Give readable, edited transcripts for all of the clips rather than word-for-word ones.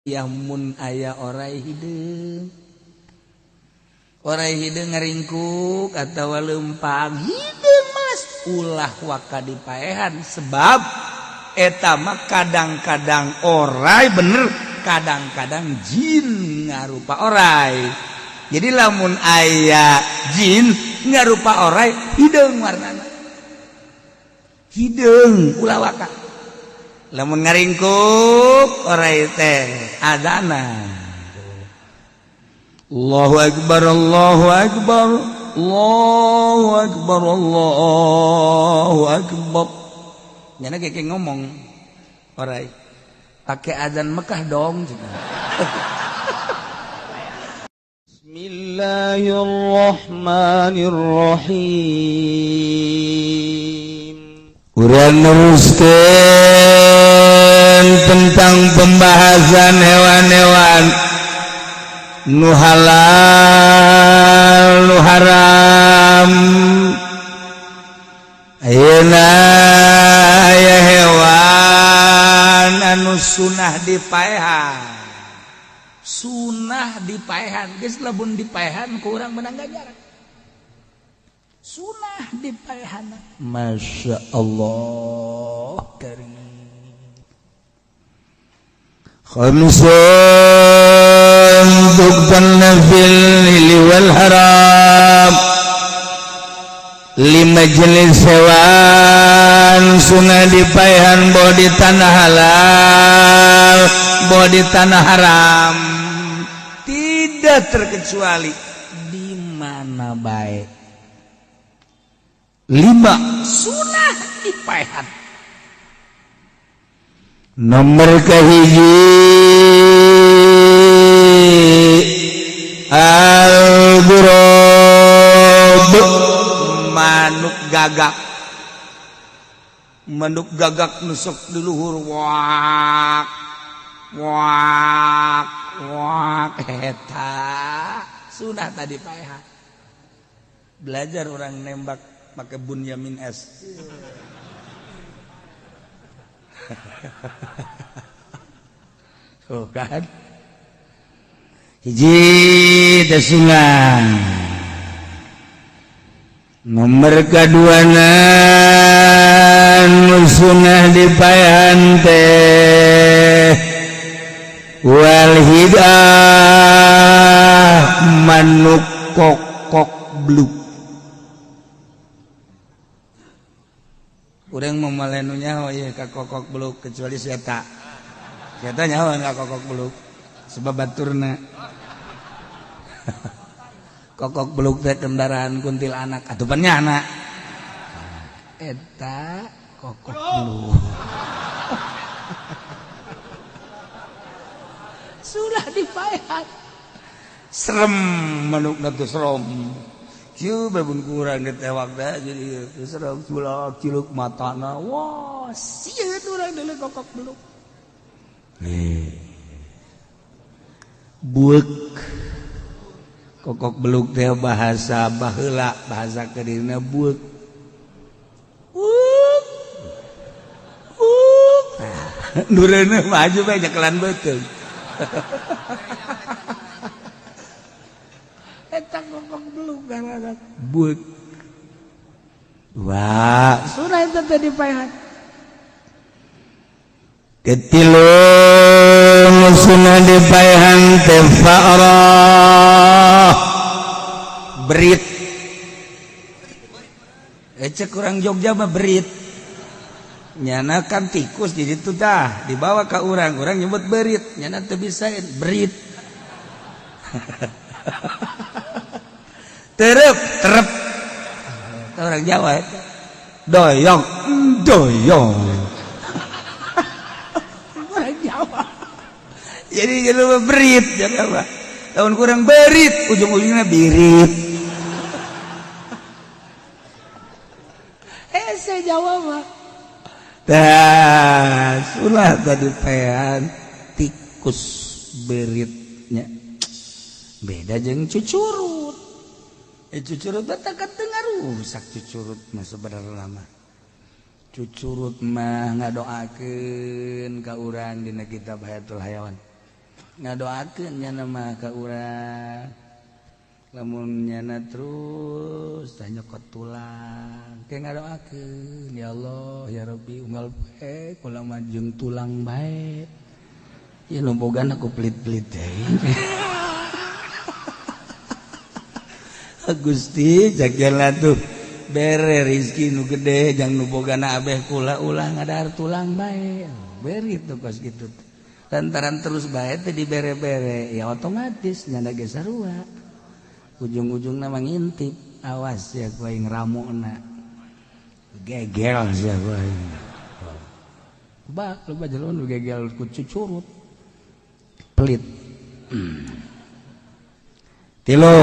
Mun aya orai hideung, orai hideung ngaringkuk atawa leumpang hideung mas, ulah waka dipaehan, sebab eta mah kadang-kadang orai bener, kadang-kadang jin ngarupa orai. Jadi lamun aya jin ngarupa orai hideung, warnana hideung, ulah waka. Lamun ngaringkuk orai teh adana, Allahu akbar, Allahu akbar, Allahu akbar, Allahu akbar. Nyana kayak ngomong orai pakai azan Mekah dong. Bismillahirrahmanirrahim. Urang neruskeun tentang pembahasan hewan-hewan nu halal nu haram. Ayeuna aya hewan anu sunah dipaehan, sunah dipaehan. Geus lamun dipaehan ku urang menang ganjaran. Sunah dipaehan, Masya Allah karim. Khamsun tuqtalna fil hilli wal haram. Lima jenis hewan sunah dipaehan, boh di tanah halal, boh di tanah haram, tidak terkecuali di mana baik. Lima sunah dipaehan. Nomor kahiji, al-ghurab, manuk gagak. Manuk gagak nusuk di luhur, wak wak wak, eta sunah tadi paehan. Belajar orang nembak pakai Bunyamin S. Tuh kan, hiji teh sunah. Nomor kedua, nu sunah dipaehan teh wal hidah, manuk kokok bluk. Urang mau malenu nyaho ieu ka kokok beluk, kecuali si eta. Si eta nyaho ka kokok beluk sebab baturna. Kokok beluk teh kendaraan kuntilanak atuh pan nyana. Eta kokok beluk. Sudah dipaehan. Serem manukna teh, serem. Kieu bae mun kurang ditewak teh jadi serem, culak ciluk matana. Wah, sieun urang deuleu kokok beluk. Nih. Buek. Kokok beluk teh bahasa baheula, bahasa kedirna buek. Buek. Buek. Nureuneuh maju bae nyekelan beuteung. Eta kokok beluk gara-gara buek. Wah, sunah eta teh dipaehan. Ketilu sunah dipaehan teh fa'rah, berit. Cek kurang Jogja mah berit. Nyana kan tikus di situ tah dibawa ke urang, urang nyebut berit, nyana teu bisa berit. Terep, terep. Orang Jawa itu. Doyong, doyong. Orang Jawa. Jadi jadi berit, jadi apa? Tahun kurang berit, ujung-ujungnya birit. Saya Jawa mah. Dah, sulah tadi pean tikus beritnya. Beda jeung cucurut. Cucurut teh kan teu ngarusak, cucurut mah sebenarnya mah. Cucurut mah ngadoakeun ka urang dina kitab Hayatul Hayawan. Ngadoakeun nyana mah ka urang. Lamun nyana terus tah nyokot tulang, ke ngadoakeun, ya Allah ya Rabbi, unggal poe kula mah jeung tulang bae. Ya nu bogana ku pelit-pelit teh. Gusti jagela tuh bere rizki nu gede jang nu bogana abeh kula ulah ngadahar tulang bae. Beri tuh kos kitu. Lantaran terus bae teh dibere-bere ya otomatis nyanda ge sarua. Ujung-ujungna mah ngintip, awas ya ku aing ramona. Gegel sia ku aing. Bak loba jelema nu gegel ku cucurut. Pelit. Tilu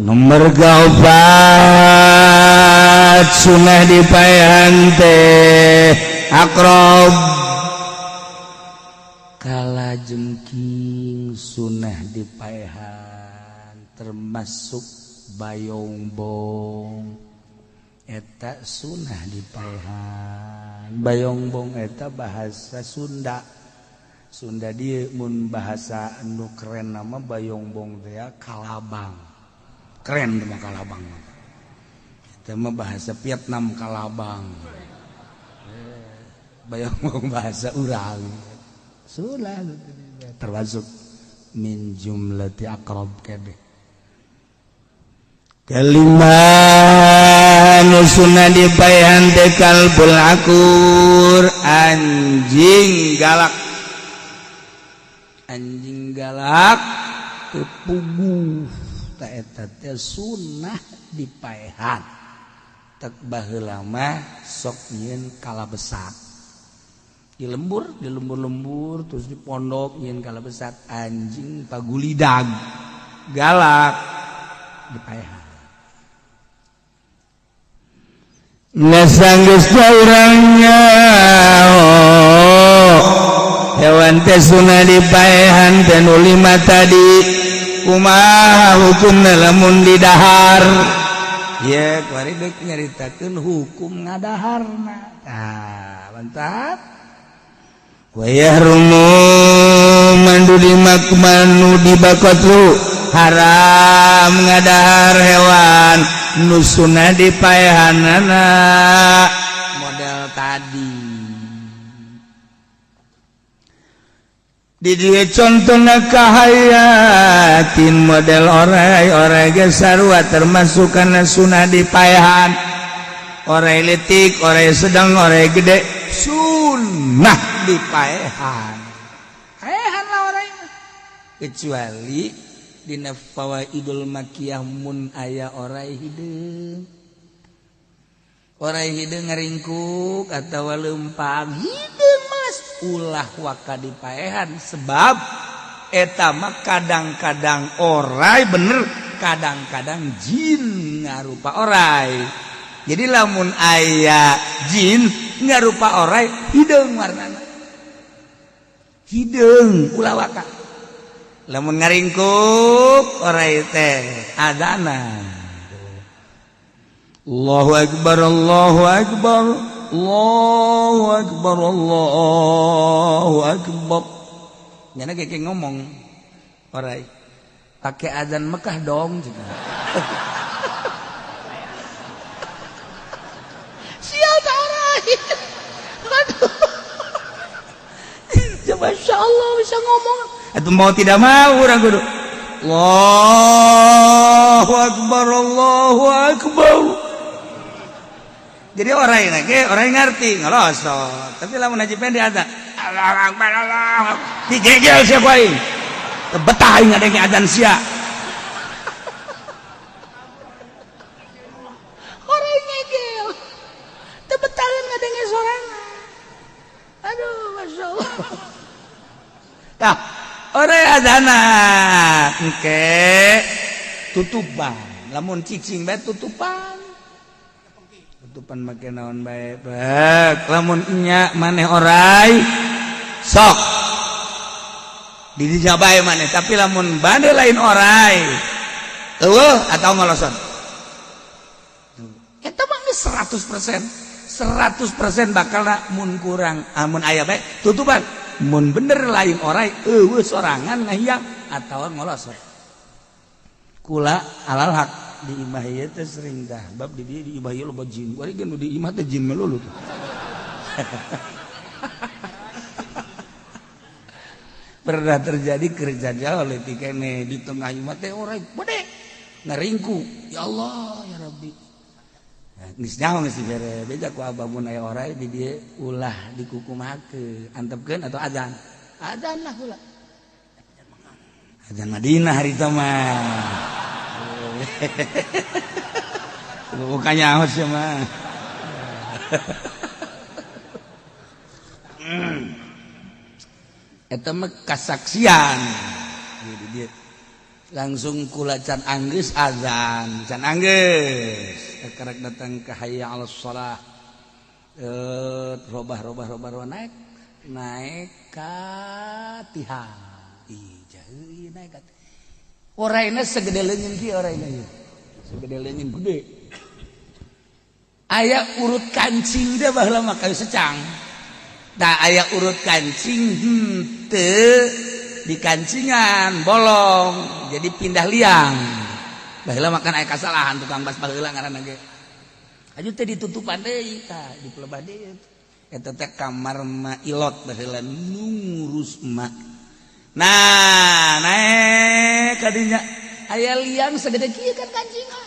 nomor 4 sunah dipaehan teh akrob kala jengking sunah dipaehan termasuk bayongbong eta sunah dipaehan. Bayongbong eta bahasa Sunda. Sunda dieu mun bahasa nu keren nama bayongbong teh kalabang. Keren mah kalabang. Eta mah bahasa Vietnam kalabang. Bayongbong bahasa urang. Sulah termasuk min jumlati aqrab kabeh. Kelima nu sunah dipaehan teh kalbul akur, anjing galak. Anjing galak teu puguh ta eta teh sunah dipaehan. Tek baheula mah sok nyieun kalabesat. Di lembur, di lembur-lembur terus di pondok nyieun kalabesat anjing pagulidag galak dipaehan. Ngasanggeus urangnya hewan teh sunah dipaehan teh nu lima tadi kumaha hukumna lamun didahar? Ye kuari deuk nyaritakeun hukum ngadaharna. Tah mantap. Wa yahrumu mandu dimakmanu dibakotlu haram ngadahar hewan nu sunah dipaehanana model tadi. Di dieu contona kahayatin model orai-orai ge sarua termasuk kana sunah dipaehan. Orai leutik, orai sedang, orai gede sunah dipaehan. Paehan lah orai mah. Kecuali dina Fawaidul Makiyah mun aya orai hideung. Orai hideung ngaringkuk atawa leumpang hideung mas ulah waka dipaehan sebab eta mah kadang-kadang orai bener, kadang-kadang jin ngarupa orai. Jadi lamun aya jin ngarupa orai hideung warnana. Hideung ulah waka. Lamun ngaringkuk orai teh adana. Allahu akbar, Allahu akbar, Allahu akbar, Allahu akbar. Nyana kayak ngomong orai pakai azan Mekah dong juga. Sial tak orai. Aduh. Ya Masya Allah bisa ngomong. Atau mau tidak mau orang kudu Allahu akbar, Allahu akbar. Jadi orang yang orang yang ngerti ngelosot. Tapi lamun haji pendek ada Allahu akbar, Allahu akbar. Digegel siapa aing. Betah aing ngadenge adzan sia. Orang ngegel. Teu betah ngadenge sorangan. Aduh, Masya Allah. Tah, orang azana engke tutupan. Lamun cicing bae tutupan. Tutupan make naon bae bek. Lamun nya maneh orai sok di dinya bae maneh, tapi lamun bade lain orai eueuh atau ngoloson. Eta mah geus 100% 100% bakal mun kurang amun aya bae tutupan. Mun bener lain orai eueuh sorangan ngahiang atawa ngolosot. Kula alal hak di imah ieu teh sering dah bab di dieu di imah ieu loba jin. Bari geus di imah teh jin melulu tuh. Pernah terjadi kerja jauh leutik keneh di tengah imah teh orai gede ngaringku. Ya Allah ya Rabbi. Geus nyaho geus dibere beja ku abah mun aya orai di dieu ulah dikukumakeun antepkeun atau azan. Azan lah ulah. Azan Madinah harita mah. Bukannya nyaho sia mah. Eta mah kasaksian. Jadi dia langsung kula can anggeus azan, can anggeus. Karek datang ke hayya 'alas shalah. Robah robah robah robah naik, naik ka tihang. Ih, jauh naik ka. Oraina segede leungeun kieu oraina ieu. Segede leungeun gede. Aya urut kancing teh baheula mah kayu secang. Tah aya urut kancing henteu di kancingan bolong jadi pindah liang. Baheula makan aya kasalahan tukang bas baheula ngaranna ge. Aju teh ditutupan deui tah dipelebah deui. Eta teh kamar ma ilot baheula nu ngurus emak. Nah, naek ka dinya aya liang segede kieu kan kancingan.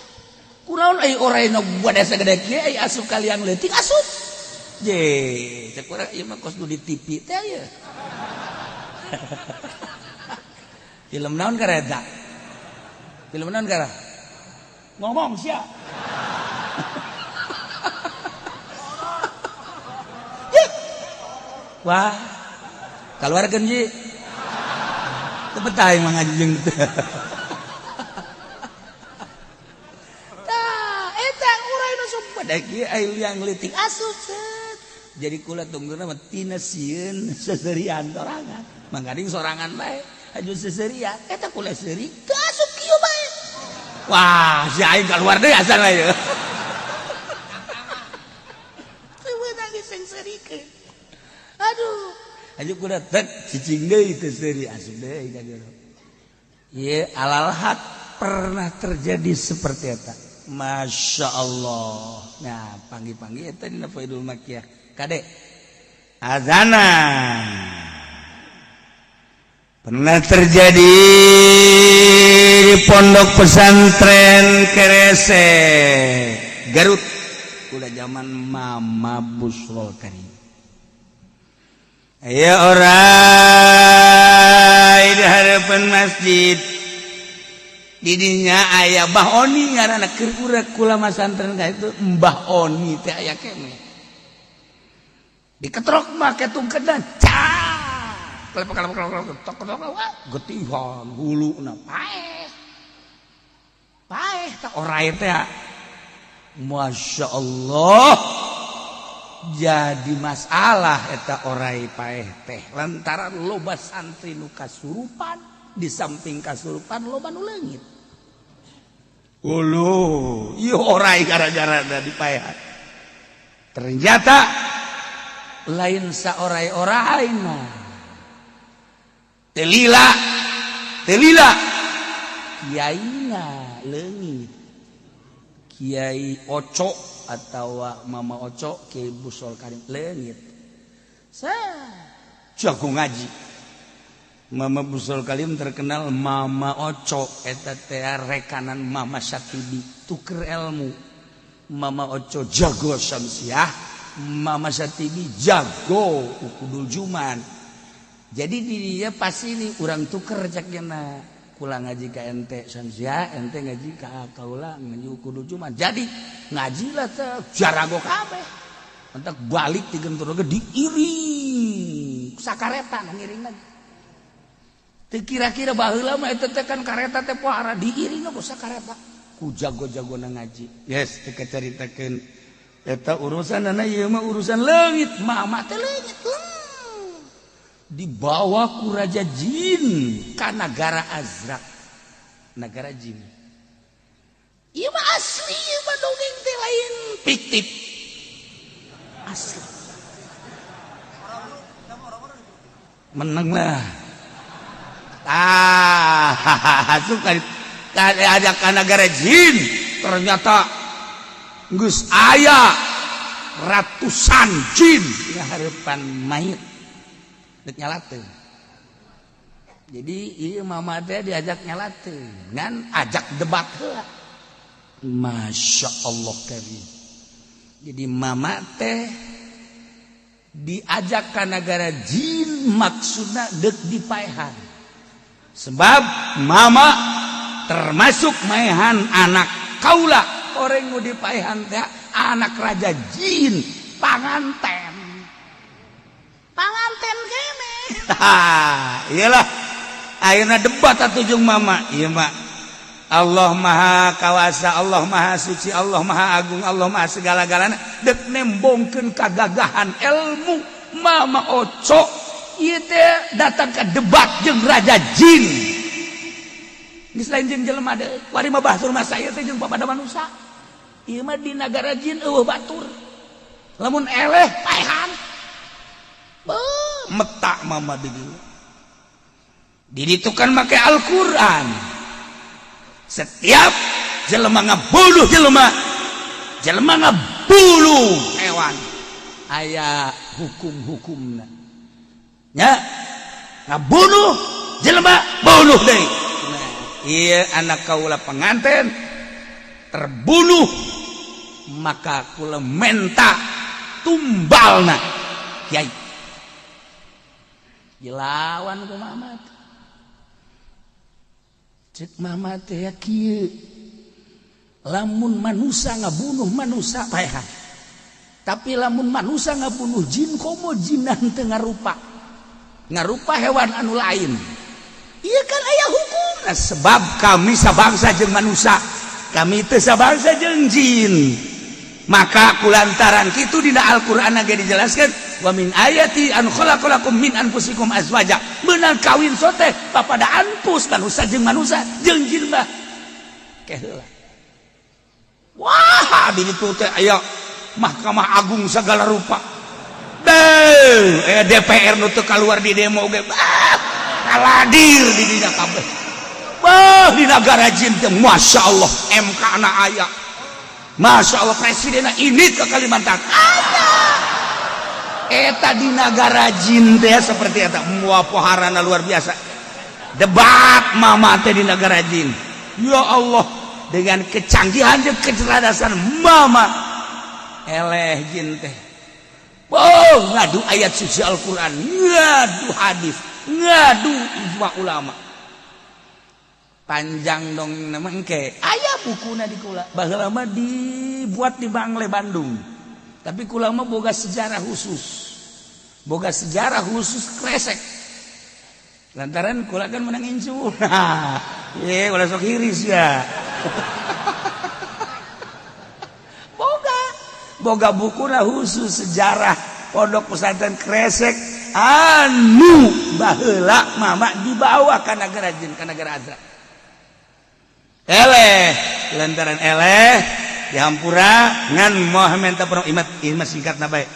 Kunaon ai oraina bade segede kieu ai asup ka liang leutik asup. Je, cek urang ieu mah kos nu di TV teh ieu. Film naon kareta? Film naon kara? Ngomong sia. Wah. Kaluarkeun ji. Teu betah aing mah ngaji jeung teu. Tah, eta urang nu sok bade kieu ai liang leutik asup. Jadi kula tungguna mah tina sieun seserian sorangan. Mangkading sorangan bae, aju seserian eta kula seuri teu asup kieu bae. Wah, si aing kaluar deui asana ieu. Teu meunang diseungseurikeun. Aduh, aju kula tek cicing deui teu seuri asup deui ka jero. Ieu alal hak pernah terjadi seperti eta. Masya Allah. Nah, panggi-panggi eta dina Faidul Makiyah. Kade azana pernah terjadi di pondok pesantren Kerese Garut udah zaman Mama Busrol Karim. Aya orai di hadapan masjid didinya aya Mbah Oni ngaranna keur urang kula masantren ka itu Mbah Oni teh aya keneh. Diketrok mah ketungkedan cah kelepek kelepek tok tok getihan huluna paeh paeh tah orai teh. Masya Allah jadi masalah eta orai paeh teh lantaran loba santri nu kasurupan di samping kasurupan loba nu leungit. Uluh ieu orai gara-gara da dipaehan ternyata lain saorai-orai mah telila telila kiaina leungit Kiai Oco atau Mama Oco Kiai Busol Karim leungit sa jago ngaji. Mama Busol Karim terkenal Mama Oco eta teh rekanan Mama Satibi tuker ilmu. Mama Oco jago syamsiah, Mama Satibi jago ukudul juman. Jadi dia pasti ini urang tuker cakna kula ngaji ka ente syamsiah, ente ngaji ka kaula ngaji ukudul juman. Jadi ngajilah teh jarago kabeh. Entak balik digentur ge diiring sakareta nu ngiring lagi. Teu kira-kira baheula mah eta teh kan kareta teh pohara diiring ku sakareta ku jago-jagona ngaji. Yes, teu kacaritakeun eta urusan ieu mah urusan leungit, mama teh leungit. Dibawa ku raja jin ka nagara Azrak, nagara jin. Ieu mah asli, ieu mah dongeng teh lain fiktif. Asli. Menang lah. Ah, suka diajak ke negara jin, ternyata geus aya ratusan jin di harapan mayit dek nyalateun. Jadi ieu mama teh diajak nyalateun, ngan ajak debat heula. Masya Allah karim. Jadi mama teh diajak ke negara jin, maksudna dek dipaehan, sebab mama termasuk maehan anak kaula. Orang nu dipaehan teh anak raja jin, panganten, panganten kene. Iyalah, akhirnya debat atuh jeung mama. Iya mak, Allah Maha Kawasa, Allah Maha Suci, Allah Maha Agung, Allah Maha segala-galana. Dek nembongkeun kagagahan ilmu mama oco ieu teh datang ke debat jeung raja jin. Geus lain jeung jelema deui, wari mah batur mah saya teh jeung papada manusia. Ieu mah di nagara jin euweuh batur, lamun eleh paehan. Beuh, metak mama di dieu. Di ditu kan make Al-Qur'an. Setiap jelema ngabunuh jelema, jelema ngabunuh hewan, aya hukum-hukumna nya. Ngabunuh jelema, bunuh deui. Nah, iya anak kaula pengantin terbunuh, maka kula menta tumbalna kiai. Dilawan ku mama. Cek mama teh ya kieu, lamun manusia ngabunuh manusia paehan, tapi lamun manusia ngabunuh jin, komo jinan teu ngarupa, ngarupa hewan anu lain, iya kan aya hukum. Nah, sebab kami sabangsa jeung manusia, kami teu sabangsa jeung jin. Maka kulantaran kitu dina Al-Qur'an ge dijelaskan, wa min ayati an khalaqalakum min anfusikum azwaja. Beunang kawin sote papada anfus, manusia jeung manusia, jeung jin mah keheula. Wah, di ditu teh aya Mahkamah Agung segala rupa. Deh, DPR nu teu keluar di demo ge, ah, kaladir di dinya kabeh. Wah, di negara jin teh Masya Allah, MK na aya. Masya Allah, presiden ini ke Kalimantan aya. Eta di negara jin teh seperti eta, mua poharana luar biasa. Debat mama teh di negara jin. Ya Allah, dengan kecanggihan dan kecerdasan mama, eleh jin teh. Oh, ngadu ayat suci Al-Quran, ngadu hadis, ngadu ijma ulama. Panjang dong nama engke. Aya bukuna di kula. Baheula mah dibuat di Bangle Bandung. Tapi kula mah boga sejarah khusus. Boga sejarah khusus Kresek. Lantaran kula kan menang incu. Nah, ye ulah sok hiris ya. Boga boga bukuna khusus sejarah pondok pesantren Kresek anu baheula mama dibawa ka negara jin, ka negara Azra. Eleh lantaran eleh dihampura ngan moh minta perong imat imat singkat na bae.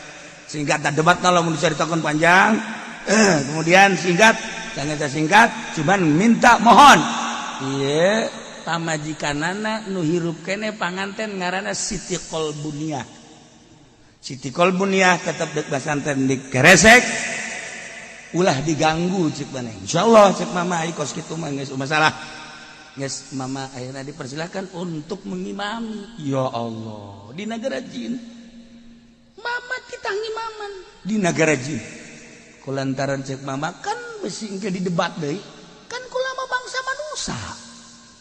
Singkat debat lamun diceritakan panjang. Kemudian singkat, jangan singkat, cuman minta mohon. Iya, pamajikanana nu hirup kene panganten ngaranna Siti Kolbuniah. Siti Kolbuniah tetep dek basanten di Keresek, ulah diganggu cek maneh. Insyaallah cek mama, ai kos kitu mah geus masalah. Geus mama akhirnya dipersilakan untuk mengimami. Ya Allah, di negara jin. Mama kita ngimaman di negara jin. Kulantaran cek mama kan besi engke di debat deui. Kan kula mah bangsa manusia.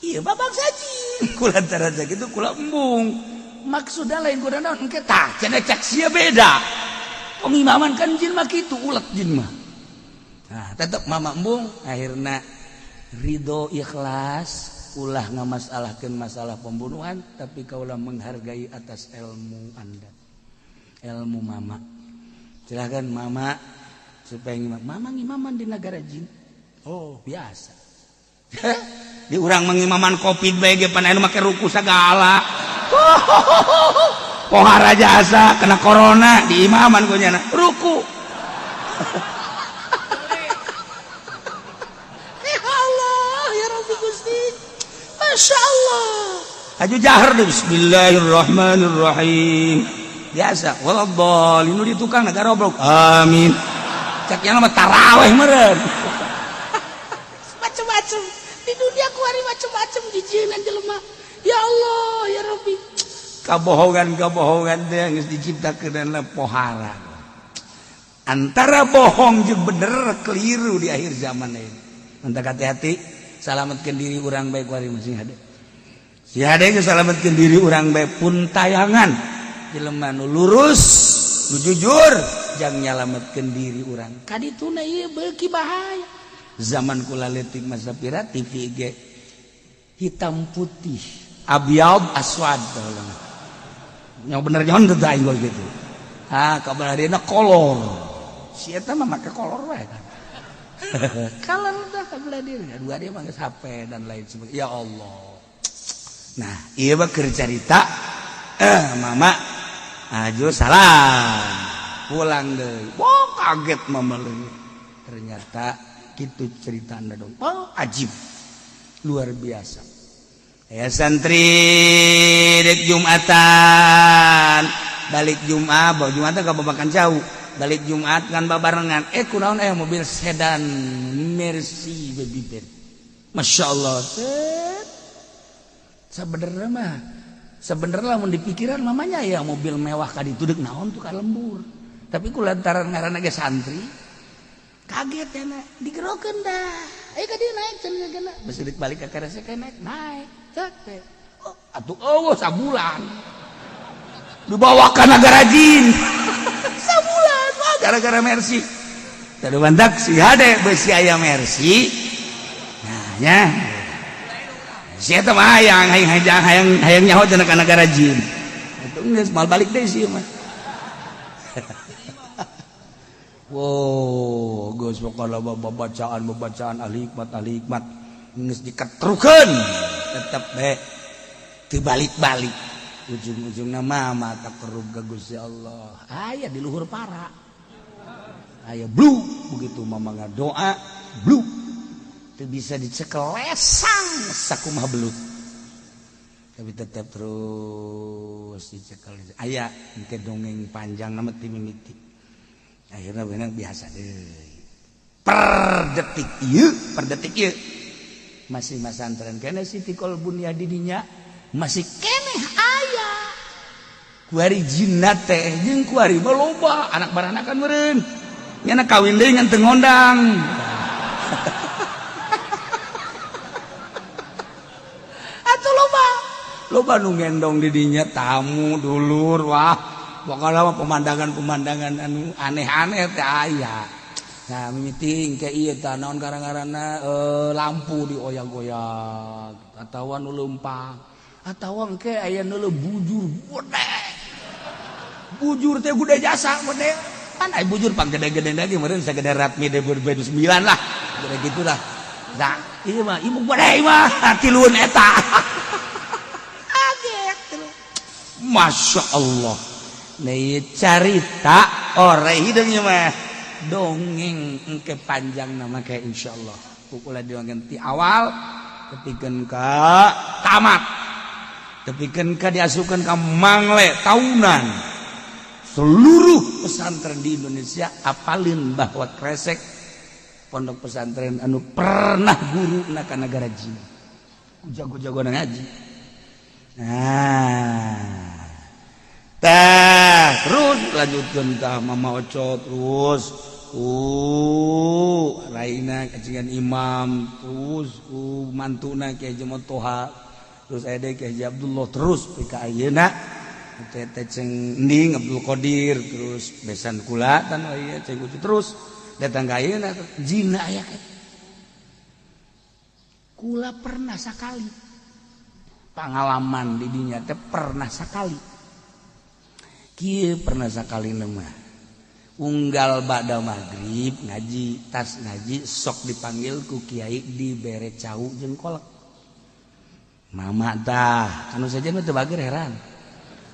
Iya mah bangsa jin. Kulantaran cek itu kula embung. Maksudnya lain kuda naon engke tah cenah cek sia beda. Pengimaman kan jin mah kitu, ulet jin mah. Nah, tetep mama embung, akhirnya ridho ikhlas, ulah ngamasalahkeun masalah pembunuhan, tapi kaulah menghargai atas ilmu Anda, ilmu mama. Silakan mama supaya ngimam. Mama ngimaman di negara jin. Oh, biasa. Di urang mengimaman Covid bae ge pan anu make ruku sagala. Pohara jasa kena corona di imaman ku nyana ruku. Masya Allah. Aju jahar deh, bismillahirrahmanirrahim. Biasa, waladhdallin nu di tukang garoblok. Amin. Cak yang mah taraweh meureun. Macem-macem di dunia kuari macem-macem dijieunna jelema. Ya Allah, ya Rabbi. Kabohongan-kabohongan teh geus diciptakeun pohara. Antara bohong jeung bener keliru di akhir zaman ini. Mantap hati-hati, salametkeun diri urang bae kuari masing hade. Si hade geus salametkeun diri urang bae pun tayangan jelema nu lurus, nu jujur jang nyalametkeun diri urang. Kadituna ieu beuki bahaya. Zaman kula leutik masa pira TV ge hitam putih, abyad aswad baheula. Yang bener nyon teu aing gitu. Ah, kabar dina kolor. Si eta mah make kolor wae kan. Kolor dah kabelah diri. Dua dia mah geus HP dan lain sebagainya. Ya Allah. Nah, ieu mah keur carita mama aju salam pulang deui. Wah, kaget mama leuwih. Ternyata gitu cerita anda dong. Oh, ajib. Luar biasa. Ya santri dek Jumatan, balik Jumat, bawa Jumatan gak makan jauh. Balik Jumat kan babarengan. Kunaon mobil sedan Mercy baby Ben. Masya Allah. Set. Sebenarnya mah sebenarnya lamun dipikiran mamanya ya mobil mewah kaditu deuk naon tuh ka lembur. Tapi ku lantaran ngaranna ge santri kaget ya nak digerokeun dah. Ayo ka dieu naik cenah kena. Geus balik ka Kresek naik naik. Cek teh. Oh, atuh eueuh sabulan. Dibawa ka nagara jin. Sabulan wah gara-gara Mercy. Tadu mantak si hade beusi aya Mercy. Nah nya. Si eta mah hayang hayang hayang hayang hayang nyaho cenah ka nagara jin. Atuh geus moal balik deui sih mah. Wow, geus pokona babacaan babacaan ahli hikmat geus diketrukeun tetep bae teu balik-balik. Ujung-ujungna mama takarrub ka Gusti Allah. Aya di luhur para. Aya blu begitu mama ngadoa blu teu bisa dicekel lesang sakumaha belut. Tapi tetap terus dicekel. Aya engke dongeng panjang nama ti mimiti. Akhirnya benar biasa deh. Per detik ieu masih masantren kene Siti Kolbun ya didinya masih keneh aya. Kuari jinna teh jeung kuari mah loba anak baranakan meureun. Nya kawin deui ngan teu ngondang. Atuh loba. Loba nu ngendong didinya tamu dulur wah. Pokoknya mah pemandangan-pemandangan anu aneh-aneh teh aya. Nah, mimiti ke ieu tah naon gara-garana lampu dioyak-oyak atawa nu leumpang atawa engke aya nu bujur gede. Bujur teh gede jasa gede. Kan aya bujur pang gede-gede lagi meureun sagede Ratmi 2009 lah. Gede gitulah. Nah, ieu mah ieu gede mah tiluan eta. Kaget. Masya Allah. Nih carita ore hidungnya mah dongeng engke panjang nama kayak insyaallah. Pukul diwangan ti awal tepikeun ka tamat. Tepikeun ka diasupkeun ka mangle tahunan. Seluruh pesantren di Indonesia apalin bahwa Kresek pondok pesantren anu pernah guru na ka nagara jin. Ku jago-jago ngaji. Nah, tah terus lanjutkan tah Mama Oco terus ku lainna kacingan imam terus ku mantuna Kiai Haji Toha terus aya deui Kiai Haji Abdullah terus ka ayeuna teh teh ceng Ning Abdul Qadir terus besan kula tan ieu ceng Ucu terus datang ka ayeuna jina aya kula pernah sakali pengalaman di dinya teh pernah sakali kieu pernah sakali mah unggal ba'da maghrib ngaji tas ngaji sok dipanggil ku kiai dibere cau jeung kolak mama tah anu saja mah teu bager heran.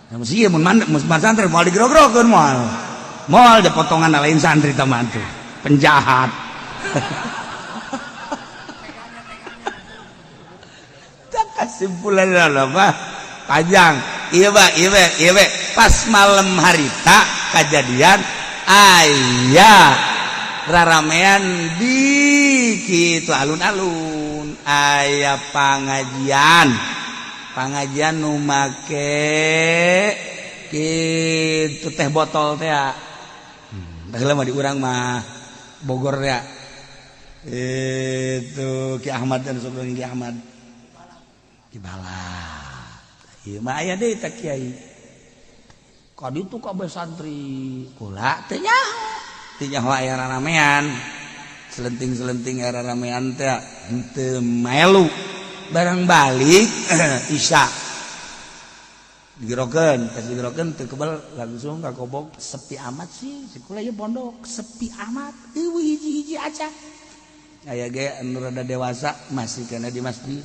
Nah, mesti ieu mun mun santri moal digrog-grogeun moal. Moal da potongan lain santri tah mah tuh penjahat. Tak Kesimpulan mah panjang. Iya Pak, iya Pak, iya Pak. Pas malam harita kejadian aya raramean di kitu alun-alun, aya pangajian. Pangajian nu make kitu teh botol teh. Baheula mah di urang mah Bogor ya. Itu Ki Ahmad dan sebelum Ki Ahmad. Ki Balap. Ieu mah aya deui teh kiai. Ka ditu kabeh santri. Kula teh nyaho. Teu nyaho aya raramean. Selenting-selenting aya raramean teh henteu melu. Barang balik Isya. Digerokeun, pas digerokeun teu kebal langsung ka kobok sepi amat sih. Si kula ieu pondok sepi amat. Eueuh hiji-hiji aja. Aya ge anu rada dewasa masih kena di masjid.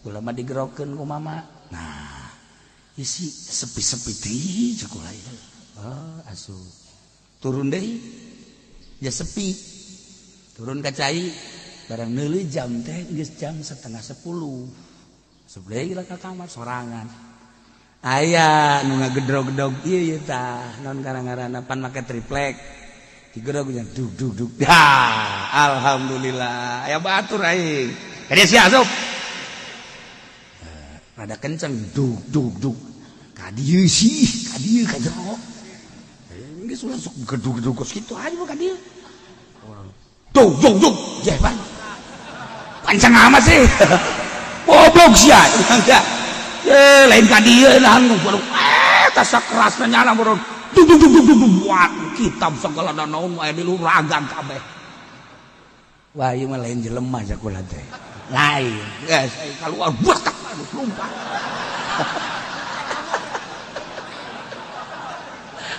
Kula mah digerokeun ku mama. Nah, isi sepi-sepi deui cek kula ieu. Oh, asup. Turun deui. Ya sepi. Turun ka cai barang neuleuh jam teh geus jam 9:30. Asup deui lah ka kamar sorangan. Aya nu ngagedrog-gedrog ieu ieu tah naon ngaran-ngaranna pan make triplek. Digedrog nya dug dug dug. Dah, alhamdulillah. Aya batur aing. Ka dieu sia asup. Rada kenceng dug dug dug. Ka dieu sih, ka dieu ka jero. Geus ulah sok gedug-gedug kos kitu aja ka dieu. Dug dug dug. Jeh pan. Pancang amat sih. Goblok sia. Eh lain ka dieu nahan baru tasa kerasna nyala baru dug dug dug dug dug buat kitab segala naon aya di luhur ragang kabeh. Wah ieu mah lain jelema sakula teh. Lain. Geus kaluar buat lompat.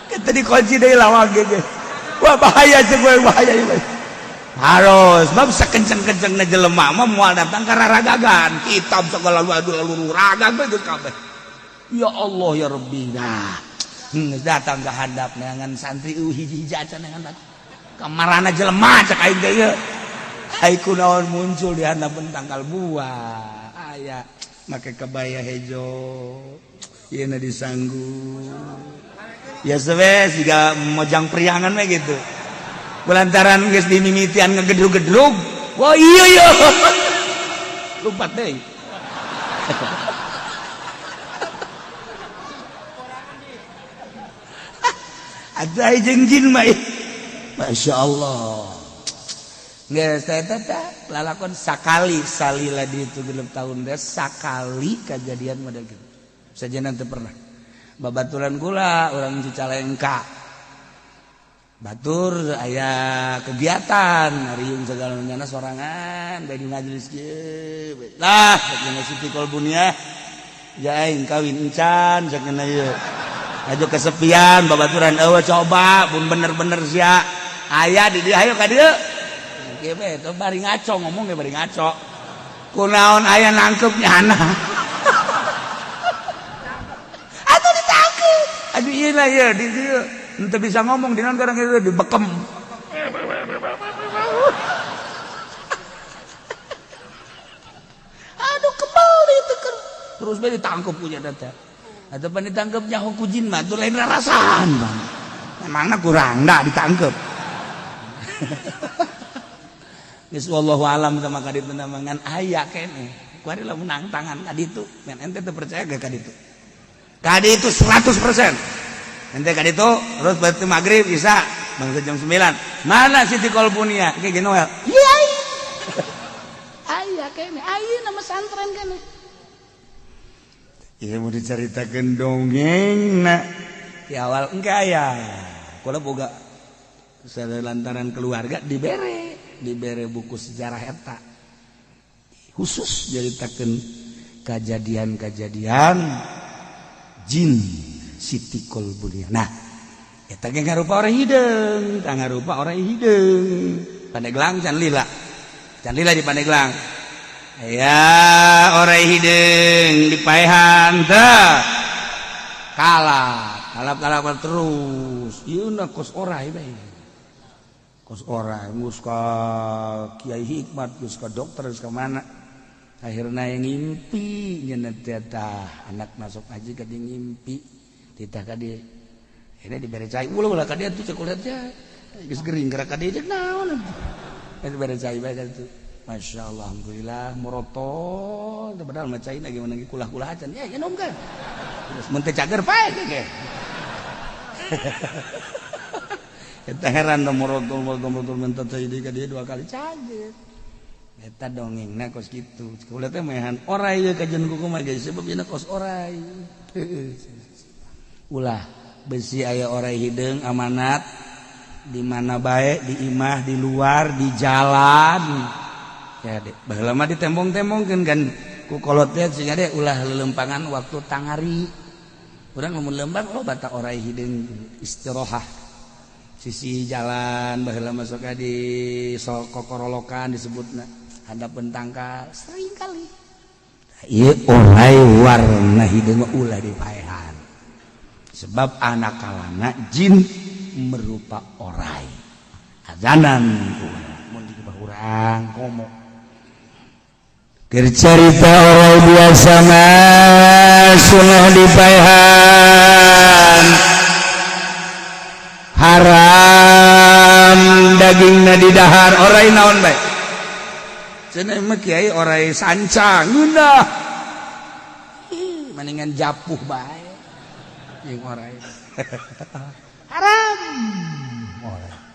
Kita dikunci deui lawang ge. Wah bahaya sih gue bahaya ieu. Harus bab sakenceng-kencengna jelema mah moal datang ka raragagan. Kitab segala luhur ragang we geus kabeh. Ya Allah ya Rabbi. Nah, geus datang ka handap neangan santri hiji-hiji acan neangan kamarana jelema cek aing teh ieu. Ai kunaon muncul di handapeun tangkal buah. Aya make kebaya hejo. Ieu na disanggu. Ya sebes jiga mojang priangan we gitu. Lantaran geus dimimitian ngegedrug-gedrug. Wah iya iya. Lompat deui. Ada jeung jin mah. Masya Allah. Geus teh teh lalakon sakali salila di itu 6 tahun deh sakali kejadian model gitu. Saja nanti pernah. Babaturan kula orang Cicalengka. Batur aya kegiatan riung segala nyana sorangan dari majelis kieu. Lah sakeuna Siti Kolbunia ja aing kawin encan sakeuna ieu. Ajo kesepian babaturan eueuh coba pun bener-bener sia. Aya di dieu hayo ka dieu. Kieu we teh bari ngaco ngomong ge bari ngaco. Kunaon aya nangkep nyana. Atuh ditangkep. Aduh ieu lah ieu di dieu. Ente bisa ngomong di non kadang itu dibekem. Aduh kebal itu kan. Terus be ditangkep punya data. Atau pan ditangkep nyaho ku jin mah tuh lain rarasaan bang. Memangna kurang dah ditangkep. Geus wallahu alam sama kaditu ngan aya keneh. Kuari lamun nang tangan kaditu, men ente teu percaya ge kaditu. Kaditu 100%. Ente kaditu terus berarti maghrib bisa bangsa jam 9. Mana Siti Kolbunia? Kayak gini Noel. Iya. Aya kene, aya nama santren kene. Ieu mau diceritakeun dongeng na di awal engke aya. Kula boga lantaran keluarga dibere buku sejarah eta. Khusus nyaritakeun kejadian-kejadian jin Siti Kolbunia. Nah, eta ge ngarupa orang hideung, tah ngarupa orang hideung. Pandeglang can lila. Can lila di Pandeglang. Ya, orang hideung dipaehan teh. Kalap, kalap-kalap terus. Ieu na kos orai bae. Kos orai geus ka Kiai Hikmat, geus ka dokter, geus ka mana. Akhirna yang ngimpi nyeunah teh, anak masuk haji ka dieu, ngimpi titah ka dieu. Ini dibere cai, ulah ulah ka dieu tuh, cek ulah teh geus gering gerak ka dieu, cek naon eta bere cai bae tuh. Masya Allah, alhamdulillah morotot, padahal mah cai lagi menangi kulah-kulah acan ya ya kan terus mun teu cager pae ge. Eta heran da morotol morotol morotol, minta cai deui ka dieu dua kali, cager. Eta dongengna kos kitu. Kula teh mehan orai ye kajian kuku mah geus sebab yeuna kos orai. Ulah besi aya orai hideung amanat di mana bae, di imah, di luar, di jalan. Ya dek, baheula mah ditembong-tembongkeun kan ku kolot teh sehingga deh ulah lelempangan waktu tangari. Urang lamun lembang, oh, batak orai hideung istirohah sisi jalan. Baheula masuk di kokorolokan disebutna, handapeun tangkal sering kali. Ieu orai warna hideung mah ulah dipaehan, sebab anak kalana jin merupa orai azanan mun di urang komo. Keur carita orai biasa mah sunah dipaehan, haram dagingna didahar. Orai naon bae cenah mah kiai, orai sancang ngeunah. Ih, mendingan japuh bae jeung orai haram orai.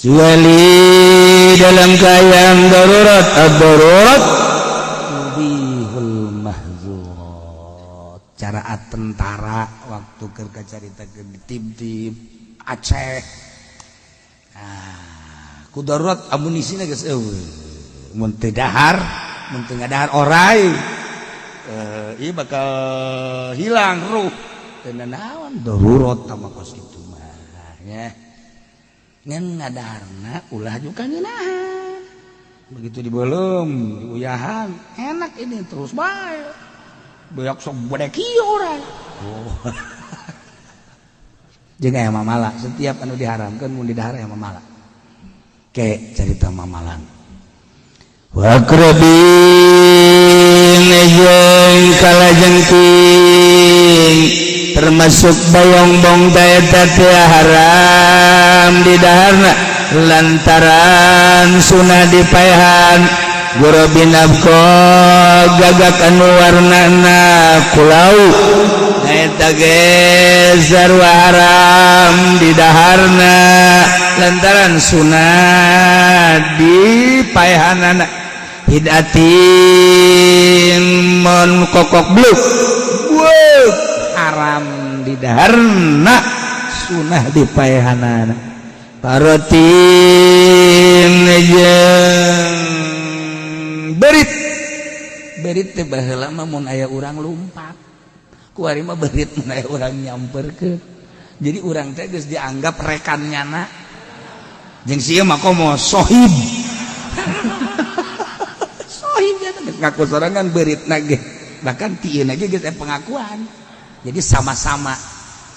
Kecuali dalam keadaan darurat, ad-darurat tubihul mahzurat. Cara tentara waktu keur carita ke tim-tim Aceh, ah, ku darurat amunisina geus eueuh, mun teu dahar, mun teu ngadahar orai, eh, ieu bakal hilang ruh. Teu naon darurat tah kos kitu mah nya, ngan ngadaharna ulah juga ngeunahan. Begitu dibelum diuyahan enak, ini terus bae beak sok bade kieu orai. Oh, jeung aya mamala, setiap anu diharamkeun mun didahar aya mamala. Ke carita mamalan. Wa aqrabin jeung kalajengking, termasuk bayongbong eta teh haram didaharna lantaran sunah dipaehan. Gurobin abko, gagak anu warnana kulau, eta ge sarua haram didaharna lantaran sunah dipaehanana. Hidatin, mun kokok bluk bluk, haram didaharna sunah dipaehanana. Parotin jeung berit. Berit teh baheula mah mun aya urang lumpat, kuari mah berit mun aya urang nyamperkeun. Jadi urang teh geus dianggap rekan nyana, jeung sieun mah komo sohib sohib ya geus ngaku sorangan beritna ge. Bahkan tieuna ge geus aya pengakuan, jadi sama-sama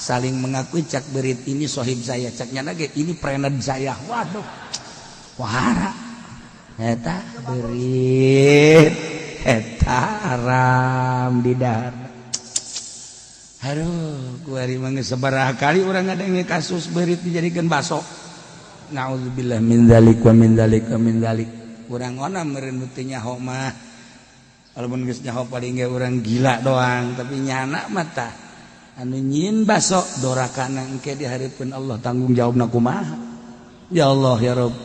saling mengakui. Cak berit, "Ini sohib saya," cak nyana ge, "Ini friend saya." Waduh, wahara eta berit, eta haram di dahar. Aduh, kuari mah geus sabaraha kali urang ngadenge kasus berit dijadikeun baso. Naudzubillah min dzalik wa min dzalik wa min dzalik. Urang ona meureun teu nyaho mah. Walaupun geus nyaho, paling ge urang gila doang, tapi nyana mah tah anu nyieun baso dorakana engke di hareupeun Allah tanggung jawabna kumaha. Ya Allah, ya Rabb.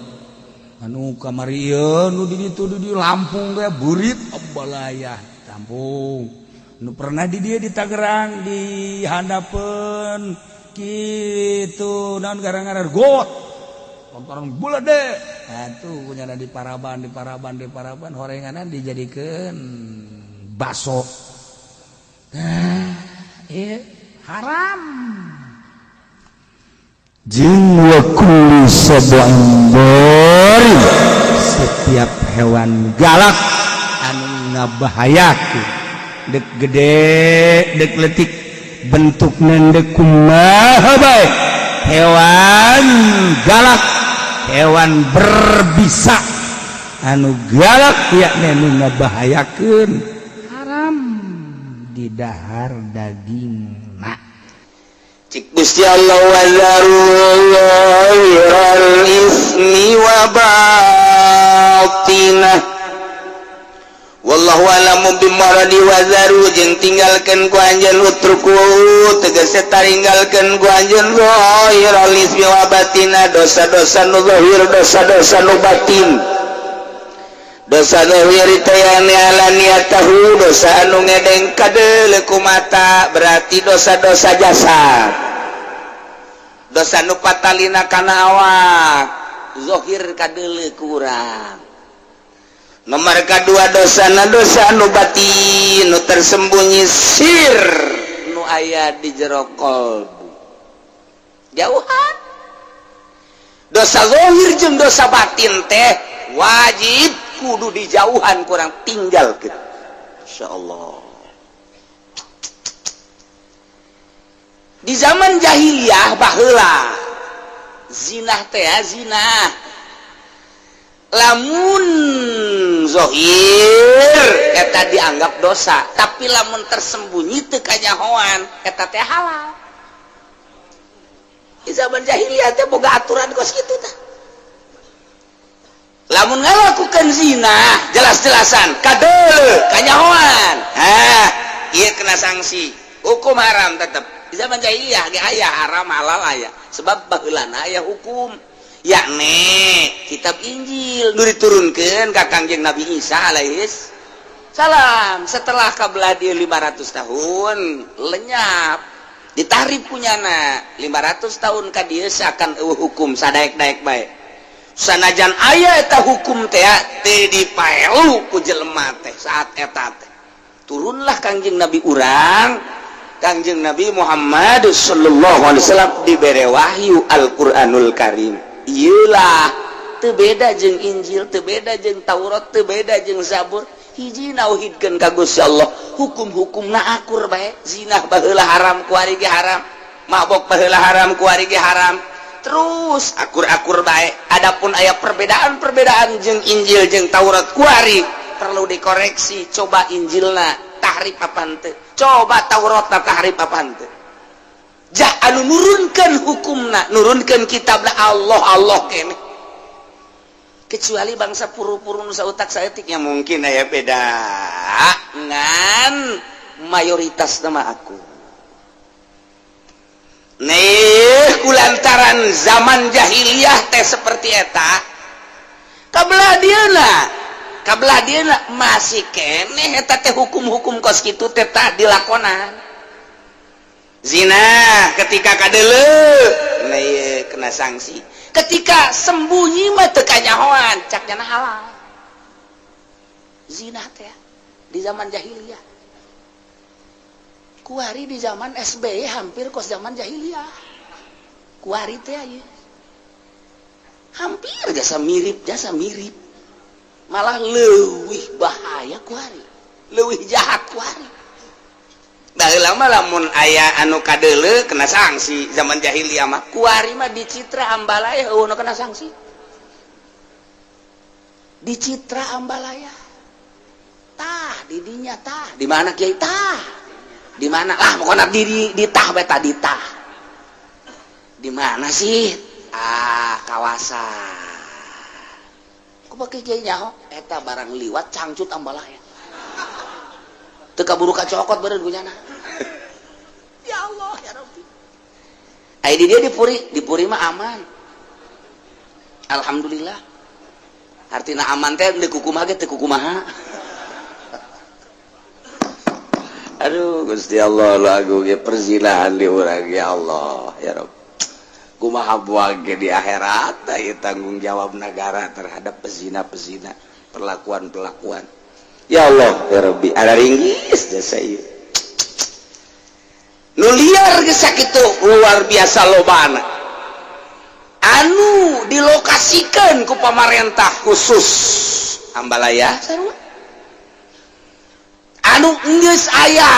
Anu kamari ieu nu di ditu, di Lampung ge burit abalaya tampung. Nu pernah di dia di Tangerang di handapeun kitu naon gara-gara got lantaran bulat deh. Atuh punya di Paraban, di Paraban, di Paraban, horenganan dijadikeun baso. Nah, iya haram. Jeung wa kulli sab'in dharim, setiap hewan galak anu ngabahayakeun, dek gede dek letik, bentukna dek kumaha bae, hewan galak, hewan berbisa. Anu galak yakni nu ngabahayakeun, haram didahar dagingna. Cik Gusti Allah, وذروا ظاهر الإثم وباطنه والله أعلم بمراده. وذروا jeung tinggalkeun ku anjeun, اتركوا tegese taringgalkeun ku anjeun, ظاهر الإثم وباطنه dosa-dosa nu zahir, dosa-dosa nu batin. Dosa zahir teh yani علانيته, dosa anu ngedeng kadeuleu ku mata, berarti dosa-dosa jasad. Dosa nu patalina kana awak, zahir kadeuleu ku urang. Nomor kedua, dosa na dosa nu batin, nu tersembunyi, sir nu aya di jero kolbu. Jauhan dosa zahir jeung dosa batin teh wajib kudu dijauhan, kurang tinggal gitu. Insyaallah di zaman jahiliyah baheula, zinah teh ya, zina lamun zohir eta dianggap dosa, tapi lamun tersembunyi teu kanyahoan, eta teh halal. Di zaman jahiliyah teh boga aturan kos kitu tah. Lamun ngalakukan zina jelas-jelasan kadeuleu kanyahoan, hah, ieu kena sanksi hukum haram tetep. Di zaman jahiliyah ge aya haram halal aya, sebab baheulana aya hukum, yakni kitab Injil nu diturunkeun ka Kangjeng Nabi Isa alaihis salam. Setelah kabelah dia 500 tahun lenyap, ditahrif punyana 500 tahun ka dieu, seakan euweuh hukum, sadaek-daek bae. Sanajan aya eta hukum teh, teu dipaelu ku jelema teh. Saat eta teh turunlah Kangjeng Nabi urang, Kangjeng Nabi Muhammad sallallahu alaihi wasallam, dibere wahyu Al-Qur'anul Karim. Iyalah, teu beda jeung Injil, teu beda jeung Taurat, teu beda jeung Zabur, hiji, nauhidkeun ka Gusti Allah. Hukum-hukumna akur bae. Zina baheula haram, kuari ge haram. Mabok baheula haram, kuari ge haram. Terus akur-akur bae. Adapun aya perbedaan-perbedaan jeung Injil jeung Taurat kuari, perlu dikoreksi. Coba Injilna tahrif apa henteu, coba Tauratna tahrif apa henteu. Jah anu nurunkan hukumna, nurunkan kitabna, Allah Allah kene. Kecuali bangsa puru-puru nu sautak saeutik ya mungkin aya beda, ngan mayoritas nama aku nih. Kulantaran zaman jahiliyah teh seperti eta, kabelah dieuna, kabelah dieuna masih keneh eta teh hukum-hukum kos kitu teh tah dilakonan. Zina ketika kadeuleu, nah ieu kena sanksi. Ketika sembunyi mah teu kanyahoan, cak nyana halal zina teh di zaman jahiliyah. Kuari di zaman SBY hampir kos zaman jahiliyah. Kuari teh ieu hampir jasa mirip, jasa mirip, malah leuwih bahaya kuari, leuwih jahat kuari. Baheula mah lamun aya anu kadeuleu kena sanksi zaman jahiliyah mah. Kuari mah di Citra Ambalaya euweuh nu kena sanksi. Di Citra Ambalaya tah di dinya tah di mana, kiai, tah di mana lah pokoknya, di tah beta di tah di mana sih, ah, kawasan ku pakai kiai nyaho eta barang liwat cangcut Ambalaya teu kaburu kacokot beureun ku nyana. Ya Allah ya Rabbi. Ai di dia di Puri, di Puri mah aman, alhamdulillah. Artinya aman teh di kukumaha ge teu kukumaha. Aduh Gusti Allah, lagu ge perzinahan di urang. Ya Allah ya Rabb, kumaha buang ge di akhirat ieu tanggung jawab negara terhadap pezina-pezina, perlakuan-perlakuan. Ya Allah ya Rabbi, ada ringgis jasa ieu nu liar geus sakitu luar biasa lobana anu dilokasikan ku pamarentah khusus Ambalaya sarua. Anu geus aya,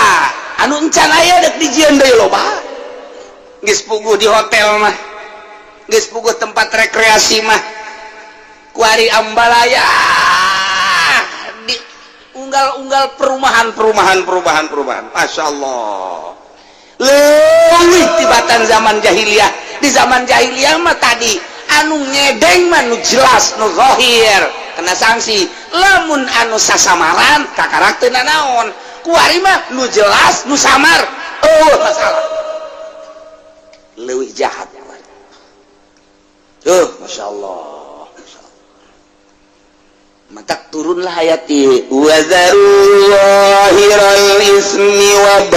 anu encan aya dek dijieun deui loba. Geus puguh di hotel mah, geus puguh tempat rekreasi mah. Kuari Ambalaya unggal-unggal perumahan, perumahan, perumahan, perumahan. Masya Allah, leuwih tibatan zaman jahiliyah. Di zaman jahiliyah mah tadi anu ngedeng mah nu jelas, nu zahir, kena sanksi. Lamun anu sasamaran, kakarak teu nanaon. Kuari mah nu jelas, nu samar, oh, masalah. Leuwih jahat. Tuh, Masya Allah. Matak turunlah ayat ieu, وذروا ظاهر الإثم وباطنه,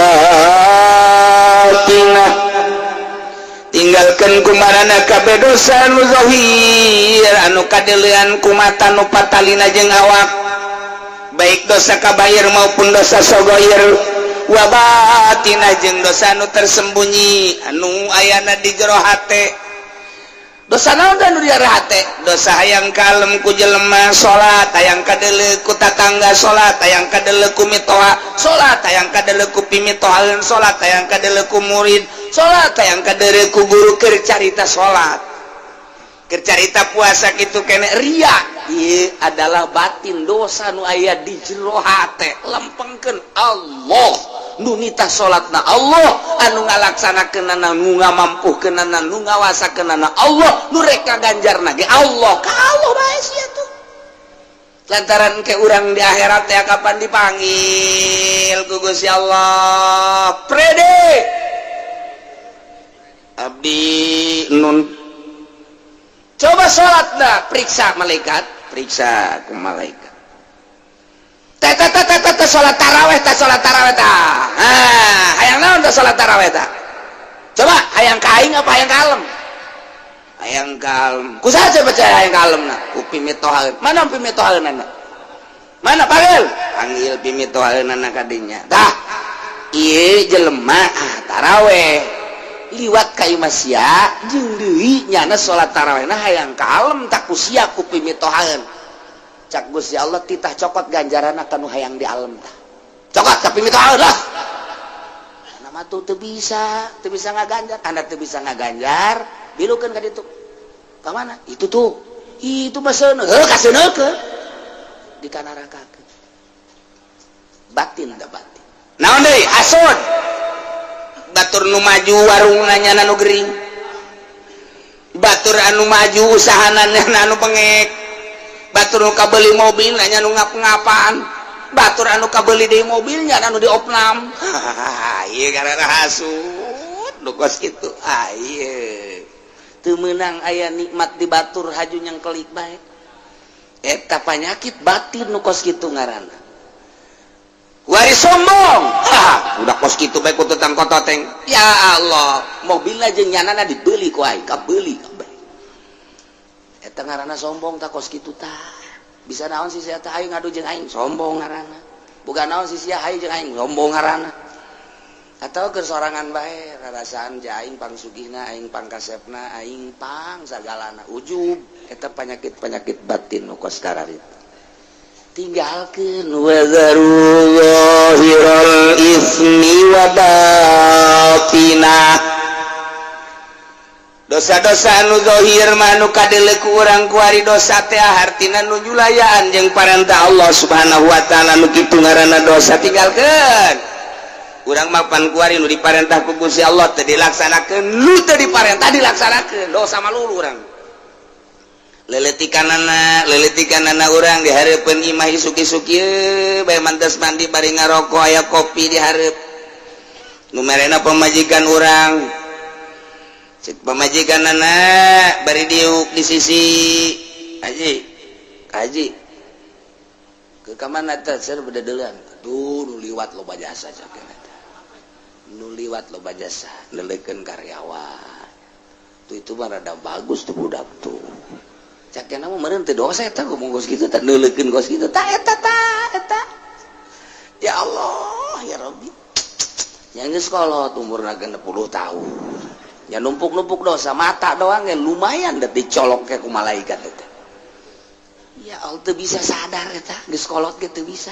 tinggalkan kumarana kabeh dosa anu zahir, anu kadeulean ku mata, nu patalina jeung awak, baik dosa kabair maupun dosa sogoir, وباطنه, jeung dosa anu tersembunyi, anu ayana di jero hate. Dosa naon anu di hate? Dosa hayang kalem ku jelema salat, hayang kadeuleu ku tatangga salat, hayang kadeuleu ku mitoha salat, hayang kadeuleu ku pimitohaeun salat, hayang kadeuleu ku murid salat, hayang kadeuleu ku guru keur carita salat, keur carita puasa, kitu kene ria. Ieu adalah batin, dosa nu aya di jero hate. Lempengkeun, Allah nu nitah salatna, Allah anu ngalaksanakeunana, nu ngamampuhkeunana, nu ngawasakeunana, Allah nu rek ngaganjarna ge Allah. Ka Allah bae sia tuh, lantaran ke urang di akhirat ya kapan dipanggil ku Gusti Allah, "Prede abdi nun, coba salat." Dah periksa malaikat, periksa ku malaikat, salat taraweh tah, salat taraweh tah. Ah, hayang naon tah salat taraweh tah? Coba, hayang ka aing apa hayang kalem? Hayang kalem. Ku saha percaya hayang kalem? Nah, ku pimitohaeun. Mana pimitohaeunana? Mana? Panggil, panggil pimitohaeunana kadinya. Tah, ieu jelema, ah, taraweh liwat ka imah sia jeung deui nyana salat tarawehna hayang kalem. Tak ku sia, ku pimitohaeun. Cak Gusti Allah, titah cokot ganjaran kanu hayang di alam tah, cokot ka pimitohaeun lah. Nama tuh teu bisa, teu bisa ngaganjar. Anda teu bisa ngaganjar, bilukeun ka ditu. Ka mana itu tuh? Itu mah seuneu, heuh, kaseuneukeun di kanarakakeun. Batin da batin. Naon deui? Hasud. Batur nu maju warung, nanya nu gering. Batur anu maju usahana, anu bengek. Batur nu kabeli mobil, nanya nu ngap-ngapan. Batur anu kabeli deui mobilnya, anu diopnam. Ieu karena hasud nu kos kitu. Ah, ieu teu meunang aya nikmat di batur, haju yang kelik bae. Eta penyakit batin nu kos kitu ngaranna. Wari sombong. Ha, udah kos kitu bae ku tetang kototeng. Ya Allah, mobilna jeung nyanana dibeli ku aing, kabeli kabeh. Eta ngaranna sombong tah kos kitu tah. Bisa naon sih sia tah, aing ngadu jeung aing, sombong ngaranna. Bukan naon sih sia, hayu jeung aing, sombong ngaranna. Atau keur sorangan bae, rarasaan ja aing pang sugihna, aing pang kasepna, aing pang sagalana, ujub. Eta penyakit-penyakit batin nu kos kararitu. Tinggalkeun. وذروا ظاهر الإثم وباطنه. Dosa-dosa anu zahir mah anu kadeuleu ku urang kuari. Dosa teh hartina nu nyulayaan jeung parentah Allah Subhanahu wa taala, nu kitu ngaranna dosa, tinggalkeun. Urang mah pan kuari nu diparentah ku Gusti Allah teu dilaksanakeun, nu teu diparentah dilaksanakeun, dosa malulu urang. Leletikanana, leletikanana urang di hareupeun imah, isuk-isuk ieu bae mantes mandi bari ngarokok, aya kopi di hareup, nu merena pamajikan urang. Cek pamajikanana bari diuk di sisi, "Haji, haji, ke kamana teh?" "Ser bededeulan aduh, nu liwat loba jasa," cek eta, "nu liwat loba jasa, leleukeun karyawan tuh. Itu mah rada bagus tuh budak tuh," cak mah. Meureun teu dosa eta ngomong kos kitu teh, neuleukeun kos kitu tah eta tah eta. Ya Allah, ya Rabbi, yang geus kolot umurna 60 tahun ya numpuk-numpuk dosa. Mata doang ya lumayan dah dicolok ke ku malaikat eta. Ya Allah, teu bisa sadar eta, geus kolot ge teu bisa.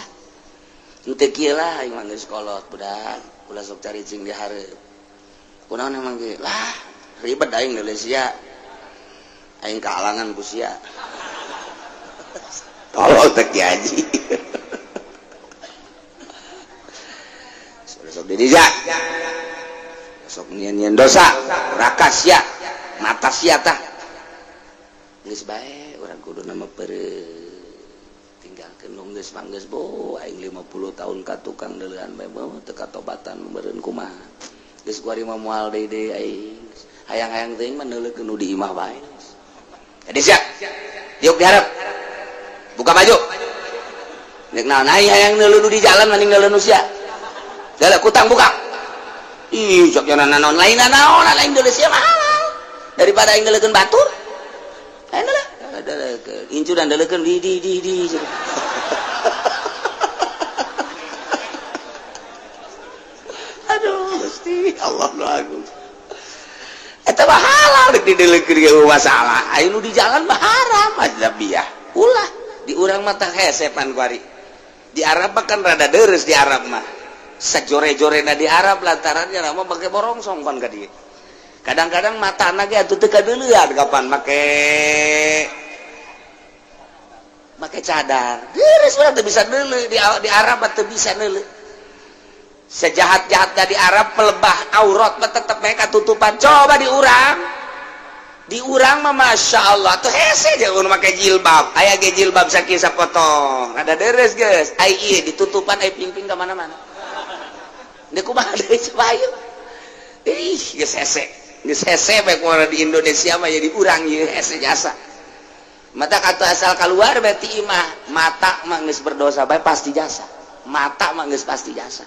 Henteu kieu lah, aing mah geus kolot, budak ulah sok caricing di hareup. Kunaon emang ge lah, ribet aing neuleus sia, aing kahalangan ku sia. Tolol teh Ki Haji. Jadi ya sok nyian-nyian dosa rakas ya mata sia tah geus bae urang kudu nama pere tinggalkeun nu geus mah geus bo aing 50 tahun ka tukang deuleuan bae teu katobatan meureun kumaha geus kuari mah moal deui deui aing hayang-hayang teuing mah neuleukeun nu di imah bae. Jadi siap diuk diharap buka baju nek naon aing hayang neuleuh nu di jalan mending neuleuh nu sia. Dalah kutang buka. Ih, sok jangan naon lain naon lain deuleuh sia mah halal. Daripada aing neuleukeun batur. Aing deuleuh. Deuleukeun. Incu dan deuleukeun di. Aduh, Gusti Allah nu agung. Eta mah halal deuk dideulekeun ge masalah. Aing nu di jalan mah haram ajnabiyah. Ulah di urang mah tah hesepan kuari. Di Arab mah kan rada deres di Arab mah. Sajore-jorena di Arab lantarannya nama pakai borongsong pan ka dieu. Kadang-kadang matana ge atuh teu kadeuleuan kapan make make cadar. Deres urang teu bisa neuleuh di Arab mah teu bisa neuleuh. Sejahat-jahatnya di Arab pelebah aurat mah tetep mereka tutupan. Coba di urang. Di urang mah Masya Allah tuh hese jeung make jilbab. Aya ge jilbab sakieu sapotong. Rada deres geus. Ai ieu ditutupan ai pingping ka mana-mana. Deuk kumaha deui coba ieu. Ih, geus hese. Geus hese bae kumaha di Indonesia mah jadi urang ieu hese jasa. Mata kata asal keluar berarti imah mata mah geus berdosa bae pasti jasa. Mata mah geus pasti jasa.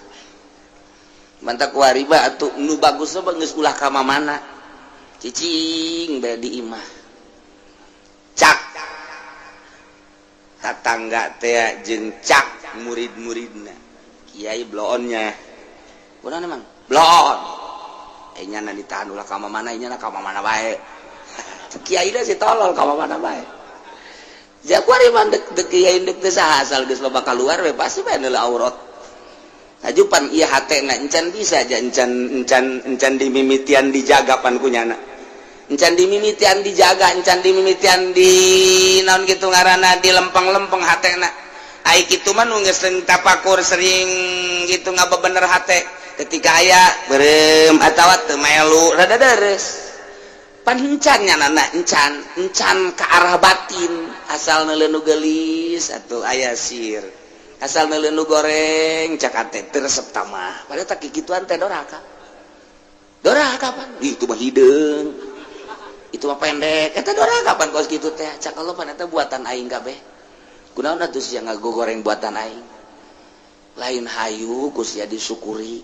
Mantap kuari mah atuh nu bagus mah geus ulah ka mana. Cicing bae di imah. Cak tatangga teh jeung cak murid-muridna. Kiai bloonnya. Kunaon emang? Bloon. Eh nyana ditahan ulah ka mana nyana ka mana bae. Kiai si tolol ka mana bae. Ja kuari mah dek dek kiai dek teu saha asal geus loba kaluar we pasti bae neuleuh aurat. Hajupan ieu hatena encan bisa aja encan encan encan dimimitian dijaga pan ku nyana. Encan dimimitian dijaga, encan dimimitian di naon kitu ngaranna di lempeng-lempeng hatena. Ai kitu mah nu geus tapakur sering gitu ngabebener hate. Ketika aya beureum atawa teu melu rada deres. Pan encan nyana encan, encan ke arah batin asal neuleuh nu geulis atuh aya sir. Asal neuleuh nu goreng cak ate teu resep tamah. Padahal tak kikituan teh doraka. Doraka pan. Ih, itu mah hideung. Itu mah pendek. Eta doraka pan kos kitu teh. Cak Allah pan eta buatan aing kabeh. Kunaon atuh sia ngagogoreng buatan aing. Lain hayu ku sia disyukuri.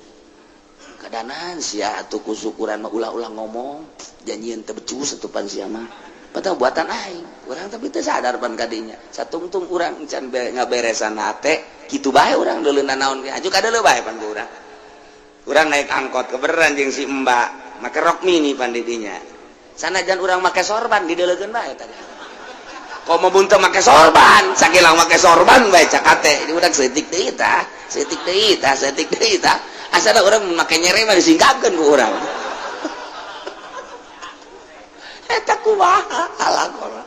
Kadanan sia atuh ku syukuran mah ulah-ulah ngomong. Janjian teu becus atuh pan sia mah. Padahal buatan aing. Urang tapi teu sadar pan kadinya. Satungtung urang encan ngaberesan hate, kitu bae urang deuleunan naon ge. Aju kadeuleu bae pan ku urang. Urang naik angkot kebeneran jeung si Mbak, make rok mini pan di dinya. Sanajan urang make sorban dideuleukeun bae tadi. Komo mun teu make sorban, sakilang make sorban bae cak hate. Di urang seutik deui tah, seutik deui tah, seutik deui tah. Asana urang make nyere mah disingkapkeun ku urang. Eta kumaha alakona.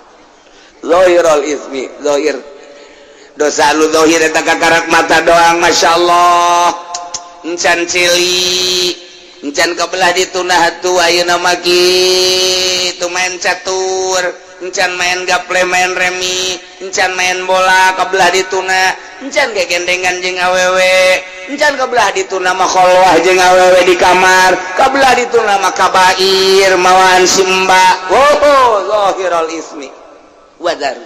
Zahirul ismi, zahir. Dosa lu zahir eta kakarak mata doang, masyaallah. Encan cili, encan kebelah ditunah atuh ayeuna mah kitu main catur, encan main gaple, main remi, encan main bola kebelah dituna, encan gegendengan jeung awewe, encan kebelah dituna mah kholwah jeung awewe di kamar, kebelah dituna mah kabair mawaan si mbak. Oh, zahirul ismi. Wadar.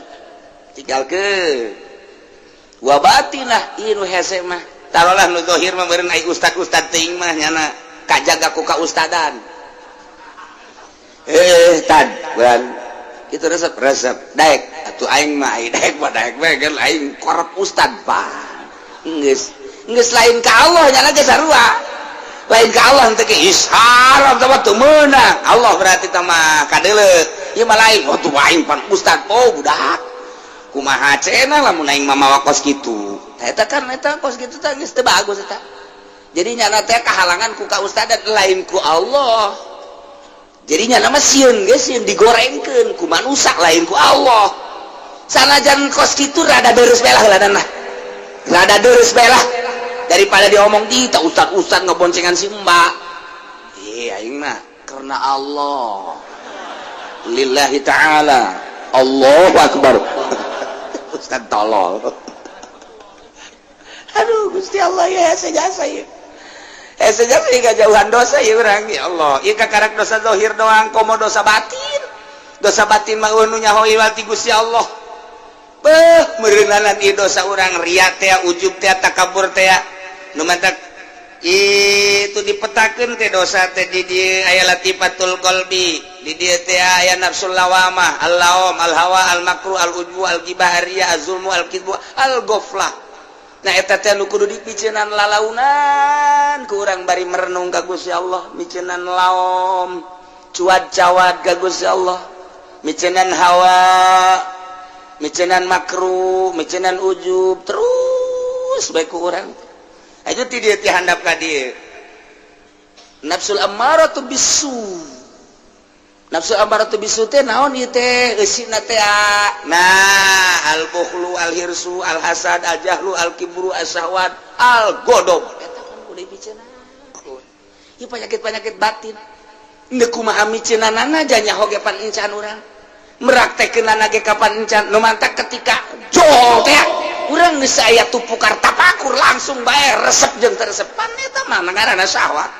Tinggalkeun. Wa batinah ieu nu hese mah. Tarolah nu zahir mah meureun ai ustad-ustad teuing mah nyana kajaga ku kaustadan. Tad, bulan itu resep resep daek atuh aing mah ai daek mah daek we kan aing korep ustad pan. Geus geus lain ka Allah nyana ge sarua. Lain ka Allah teh ge haram teh mah teu meunang. Allah berarti teh mah kadeuleu. Ieu mah lain, oh tuh aing pan ustad. Oh budak. Kumaha cenah lamun aing mah mawa kos kitu. Tah eta kan eta kos kitu teh geus teu bagus eta. Jadi nyana teh kahalangan ku kaustadan lain ku Allah. Jadi nyana mah sieun geus sieun digorengkeun ku manusia lain ku Allah. Sanajan kos kitu rada deres bae lah heulanan lah. Rada deres bae lah. Daripada diomong kita ustad-ustad ngeboncengan si mbak. Iya, aing mah karena Allah, lillahi ta'ala. Allahu akbar. Ustad tolol. Aduh, Gusti Allah ya, jasa ya. Eh, sejasa ya, jauhan dosa ya urang, ya Allah. Ieu kakarak dosa zahir doang, komo dosa batin. Dosa batin mah nu nyaho ti Gusti Allah. Beuh, meureunanan ieu dosa urang, riya teh, ujub teh, takabur teh. Nu mantak itu dipetakeun teh dosa teh, di dieu aya latifatul qalbi, di dieu teh aya nafsul lawamah, al-laum, al-hawa, al-makru, al-ujbu, al-ghibah, riya, az-zulmu, al-kidbu, al-ghaflah. Nah, eta teh nu kudu dipiceunan lalaunan ku urang bari merenung ka Gusti Allah, miceunan laom, cuad cawad ka Gusti Allah, miceunan hawa, miceunan makruh, miceunan ujub, terus bae ku urang. Itu ti dieu, ti handap ka dieu. Nafsul ammaratu bisu. Nafsu ammaratu bisu teh naon ieu teh eusina teh? Nah, al bukhlu, al hirsu, al hasad, al jahlu, al kibru, as syahwat, al godob. Eta kan kudu dipiceunan. Ieu penyakit-penyakit batin. Ndek kumaha miceunanana nyaho ge pan encan urang. Meraktekeunana ge kapan encan. Nu mantak ketika jol teh urang geus aya tupukar tapakur, langsung bae resep jeung teu resep, pan eta mah ngaranna syahwat.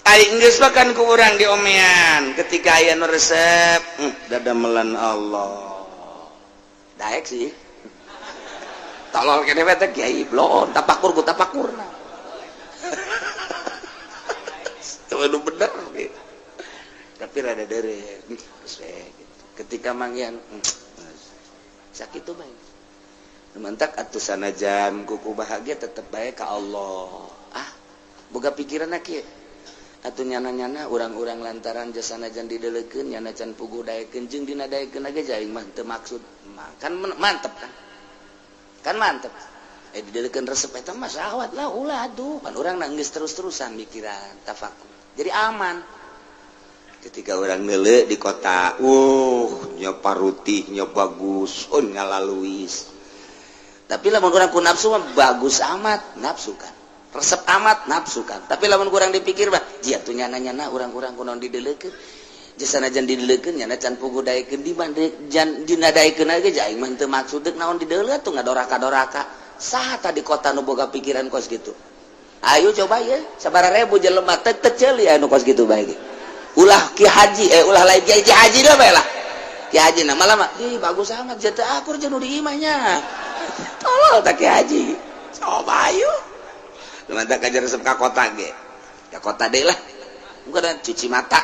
Ari geus bahkan ku urang diomean ketika aya nu resep, dadamelan Allah. Daek sih. Tolol kene teh kiai blon tapakur ku tapakurna. Itu bener gitu. Tapi rada dere gitu. Ketika manggihan sakit tuh baik. Mantak atuh sanajan kuku bahagia tetep baik ke Allah. Ah, boga pikiran kieu. Atuh nyana-nyana urang-urang lantaran jasa sanajan didelekeun, nyana can puguh daekeun jeung dina daekeun ge aing mah teu maksud. Kan mantep kan? Kan mantep. Eh, didelekeun resep eta mah syahwat lah, ulah atuh. Pan urang geus terus-terusan mikiran tafakur. Jadi aman. Ketika orang nele di kota, nyoba rutih, nyoba bagus, oh ngalaluis. Tapi lamun urang ku nafsu mah bagus amat, nafsu kan. Resep amat, nafsu kan. Tapi lamun kurang dipikir mah, jia tuh nyana-nyana urang-urang kunaon didelekeun. Jasa najan didelekeun, nyana can puguh daekeun, di jan dina daekeun ge aing mah teu maksud, deuk naon dideuleu tuh ngadoraka-doraka. Saha tadi kota nu boga pikiran kos gitu? Ayo coba ya, sabaraha ribu jelema teu teu ceuli anu kos gitu bae ge. Ulah ki haji, eh, ulah lain kiai haji dah bae lah. Ki haji nama lama, ih bagus amat jatuh akur jeung nu di imahnya. Tolol tak ki haji. Coba ayo. Mantap aja resep ka kota ge. Ka kota deh lah. Bukan cuci mata.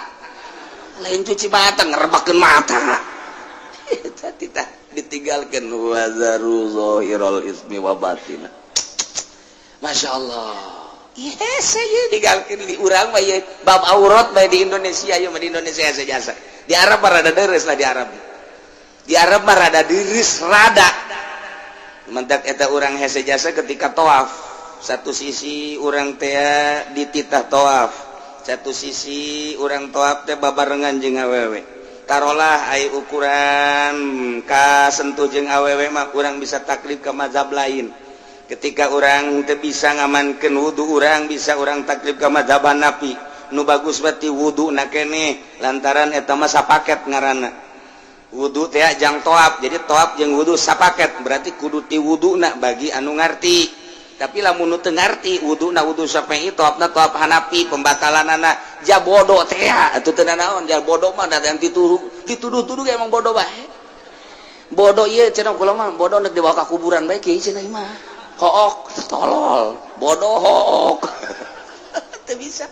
Lain cuci mata, ngerebakeun mata. Eta tidak ditinggalkan wazaru zahirul ismi wa batina. Masya Allah. Yes, saya ditinggalkan di urang mah ye bab aurat bae di Indonesia, ieu mah di Indonesia jasa. Di Arab mah rada deres lah di Arab. Di Arab mah rada deres rada. Mentak eta urang hese jasa ketika tawaf. Satu sisi urang teh dititah tawaf. Satu sisi urang tawaf teh babarengan jeung awewe. Tarolah ai ukuran kasentuh jeung awewe mah urang bisa taklid ke mazhab lain. Ketika orang teu bisa ngamankeun wudu, urang bisa urang taklid ke mazhab Hanafi. Nu bagus berarti wudu na keneh lantaran eta mah sapaket ngaranna. Wudu teh jang toab, jadi toab jeung wudu sapaket, berarti kudu ti wuduna bagi anu ngarti. Tapi lamun nu teu ngarti, wuduna wudu Syafi'i, toabna toab Hanafi, pembatalanana ja bodoh teh atuh teu naon, ja bodoh mah da yang dituduh dituduh-tuduh emang bodoh bae. Bodoh ieu cenah kula mah bodoh nek dibawa ka kuburan bae kieu cenah mah. Hook tolol, bodoh hook. Teu bisa.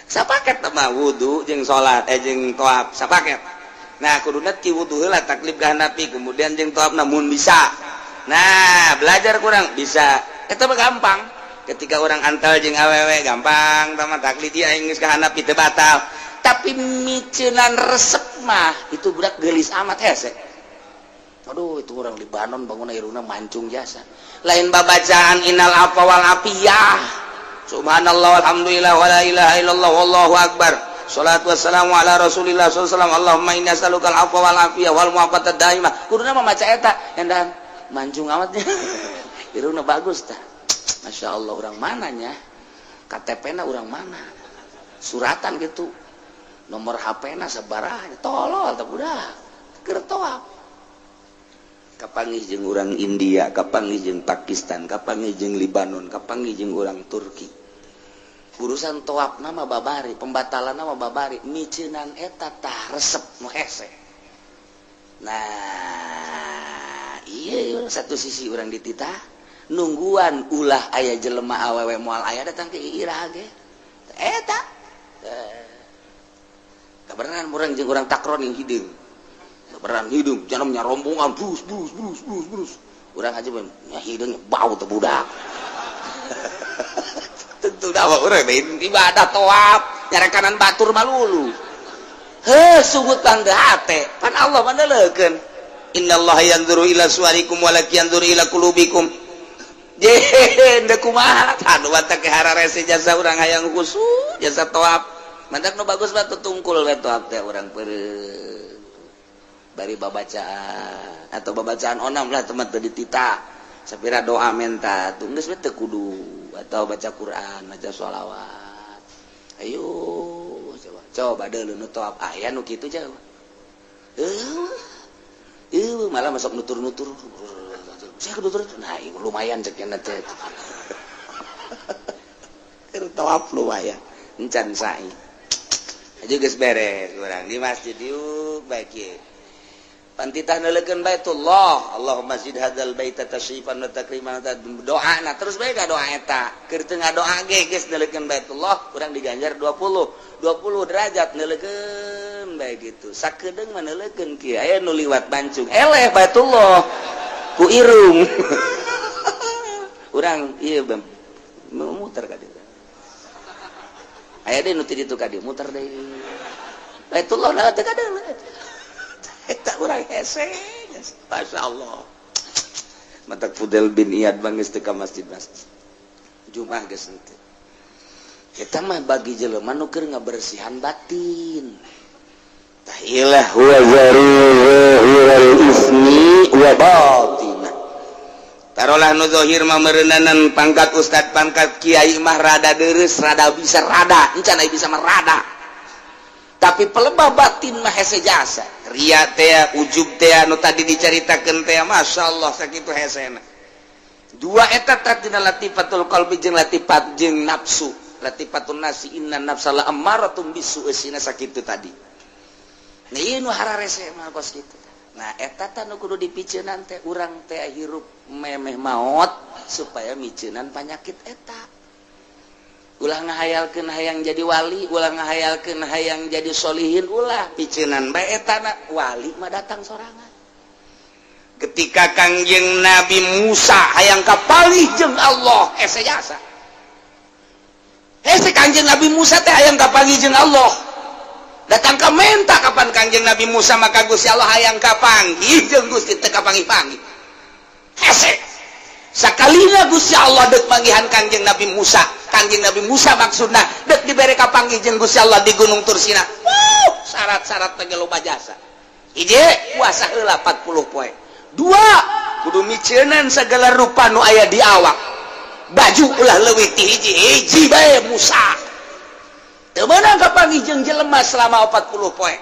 Sapaket mah wudu jeung salat, eh, jeung toab sapaket. Nah, kuduna ti wudu heula taklid ka Hanafi, kemudian jeung toabna mun bisa. Nah, belajar kurang bisa. Eta mah gampang. Ketika orang antal jeung awewe gampang, tama taklid ieu aing geus ka Hanafi teu batal. Tapi miceunan resep mah itu budak geulis amat hese. Aduh, itu orang Libanon bangun irungna mancung jasa. Lain babacaan innal afwa wal afiyah. Subhanallah, alhamdulillah, wala ilaha illallah, wallahu akbar. Salatu wassalamu ala Rasulillah sallallahu alaihi wasallam. Allahumma inni as'aluka al-afwa wal afiyah wal mu'afata daimah. Kuduna mah maca eta, endan mancung amatnya. Irungna bagus tah. Masya Allah, orang mananya, KTP na orang mana, suratan gitu, nomor HP na sabaraha. Tolol teh budak keur tawaf. Kapanggih jeung urang India, kapanggih jeung Pakistan, kapanggih jeung Libanon, kapanggih jeung urang Turki. Urusan tawaf nama babari, pembatalan nama babari, miceunan eta tah resep nu hese. Nah iya, satu sisi orang dititah nungguan ulah aya jelema awewe, moal aya datang ke iraha ge eta. Kabeneran urang jeung urang takron yang hideung, kabeneran hideung jangan rombongan brus brus brus brus brus. Urang aja nya hideung, bau teh budak. Tentu dah urang ibadah tawaf nyarekanan batur malulu. Heh, sungut tangga hate pan Allah mandeleukeun, innallaha yanzuru ila suwarikum walakin yanzuru ila qulubikum. Je ndek kumaha, aduh, teh hararese jasa urang hayang khusyuk jasa tawaf. Mantak nu bagus mah tungkul we tawaf teh, urang peureum bari babacaan atau babacaan onam lah, teman teu ditita sapira doa menta tuh geus we, teu kudu atau baca Quran, baca sholawat. Ayo coba coba deuleu nu tawaf aya nu kitu jauh. Malah masuk nutur-nutur, saya nutur. Nah, lumayan cek teh tawaf, lumayan encan sa'i aja geus beres. Urang di masjid yuk, baik ye pantitah neuleukeun Baitullah, Allahumma zid hadzal baita tasyrifan wa takriman, doa. Nah, terus bae ka doa eta keur teu ngadoa ge geus neuleukeun Baitullah, urang diganjar 20 20 derajat. Neuleukeun bae gitu, sakedeung mah neuleukeun kieu, aya nu liwat bancung eleh Baitullah ku irung urang. Ieu muter ka dieu, aya deui nu ti ditu ka dieu, muter deui Baitullah. Nah, teu kadeuleu eta urang hese. Masya Allah, matak Fudel bin Iyad bangis teu ka masjid-masjid Jumat geus henteu. Eta mah bagi jelema nu keur ngabersihan batin. Tah ilah wa zaru zahiral ismi wa batinah. Tarolah nu zahir mah meureunanan pangkat ustad, pangkat kiai mah rada deres, rada bisa, rada encan aya bisa mah rada, tapi pelebah batin mah hese jasa ria teh, ujub teh nu tadi dicaritakeun teh. Masya Allah, sakitu hesena dua eta tina latifatul qalbi jeung latifat jeung nafsu, latifatun nafsi, inna nafsa la ammaratum bisu eusina sakitu tadi. Nah, ieu nu hararese mah kos kitu. Nah, eta tah nu kudu dipiceunan teh, urang teh hirup memeh maot supaya miceunan panyakit eta. Ulah ngahayalkeun hayang jadi wali, ulah ngahayalkeun hayang jadi solihin, ulah, piceunan bae eta na. Wali mah datang sorangan. Ketika Kangjeng Nabi Musa hayang kapanggih jeung Allah, hese jasa hese. Kangjeng Nabi Musa teh hayang kapanggih jeung Allah, datang ke menta kapan Kangjeng Nabi Musa, maka Gusti Allah hayang kapanggih jeung Gusti teu kapanggih-panggih, hese. Sakalina Gusti Allah dek manggihan Kangjeng Nabi Musa, Kangjeng Nabi Musa maksudna dek dibere kapanggih jeung Gusti Allah di Gunung Tursina. Wuh, syarat-syarat teh loba jasa. Hiji, puasa heula 40 poe. Dua, kudu miceunan segala rupa nu aya di awak, baju ulah leuwih ti hiji. Hiji bae Musa teu meunang kapanggih jeung jelema selama 40 poe.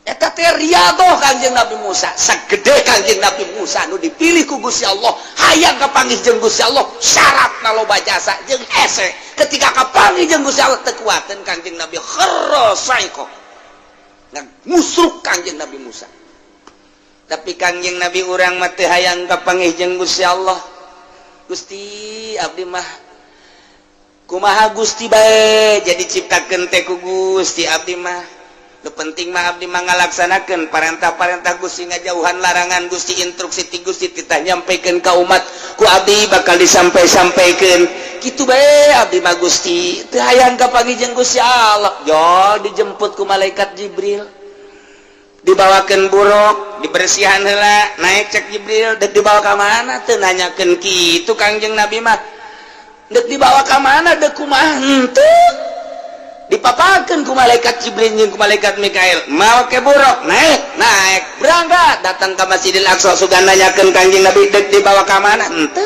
Eta teh riyadhah Kangjeng Nabi Musa. Sagede Kangjeng Nabi Musa nu dipilih ku Gusti Allah hayang kapanggih jeung Gusti Allah, syaratna loba jasa jeung hese. Ketika kapanggih jeung Gusti Allah, teu kuateun Kangjeng Nabi, kharra saiqo, ngusruk Kangjeng Nabi Musa. Tapi Kangjeng Nabi urang mah teu hayang kapanggih jeung Gusti Allah. Gusti, abdi mah kumaha Gusti bae, jadi ciptakeun teh ku Gusti. Abdi mah nu penting mah abdi mah ngalaksanakeun parentah-parentah Gusti, ngajauhan larangan Gusti, instruksi ti Gusti titah nyampaikan ka umat, ku abdi bakal disampai-sampaikan, kitu bae abdi mah Gusti. Teu hayang kapanggih jeung Gusti Allah. Jol dijemput ku malaikat Jibril, dibawakan buruk, dibersihan heula, naik. Cek Jibril, dek dibawa ka mana? Teu nanyakeun kitu Kangjeng Nabi mah. Dek dibawa ka mana, dek kumaha, henteu. Dipapakeun ku malaikat Jibril jeung ku malaikat Mikail, make buruk, naik, naik, berangkat, datang ke Masjidil Aqsa. Sugan nanyakeun Kangjeng Nabi dek dibawa ka mana, henteu.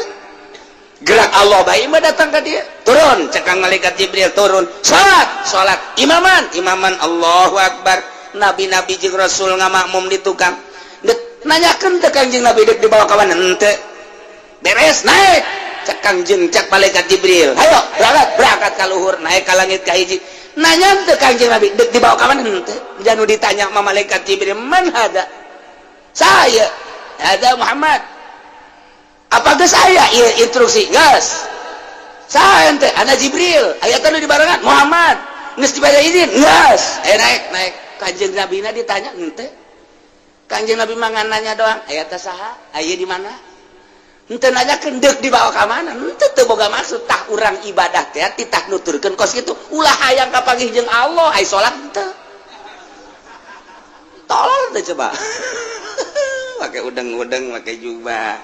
Gerak Allah bae mah datang ka dia. Turun, cekang malaikat Jibril turun. Salat, salat, imaman, imaman, Allahu Akbar. Nabi-nabi jeung Rasul ngamakmum di tukang. Dek nanyakeun teh Kangjeng Nabi dek dibawa ka mana henteu. Beres naik. Cek Kangjeng, cek malaikat Jibril. Hayo, berangkat, berangkat ka luhur, naik ka langit ka hiji. Nanya teh Kangjeng Nabi dek dibawa ka mana henteu. Janu ditanya sama malaikat Jibril, "Man hada?" Saya. Ada Muhammad. Apa geus aya ieu instruksi? Geus. Saya ente, ana Jibril. Aya teh nu dibarengan Muhammad. Geus dibaca izin? Geus. Eh, naik, naik. Kanjeng Nabi na ditanya henteu. Kanjeng Nabi mah ngan nanya doang, aya teh saha? Aya di mana? Henteu nanyakeun deuk dibawa ka mana? Henteu, teu boga maksud. Tah, urang ibadah teh titah nuturkeun kos kitu. Ulah hayang kapanggih jeung Allah, ai salat henteu. Tolol teh coba. Pakai udeng-udeng, pakai jubah.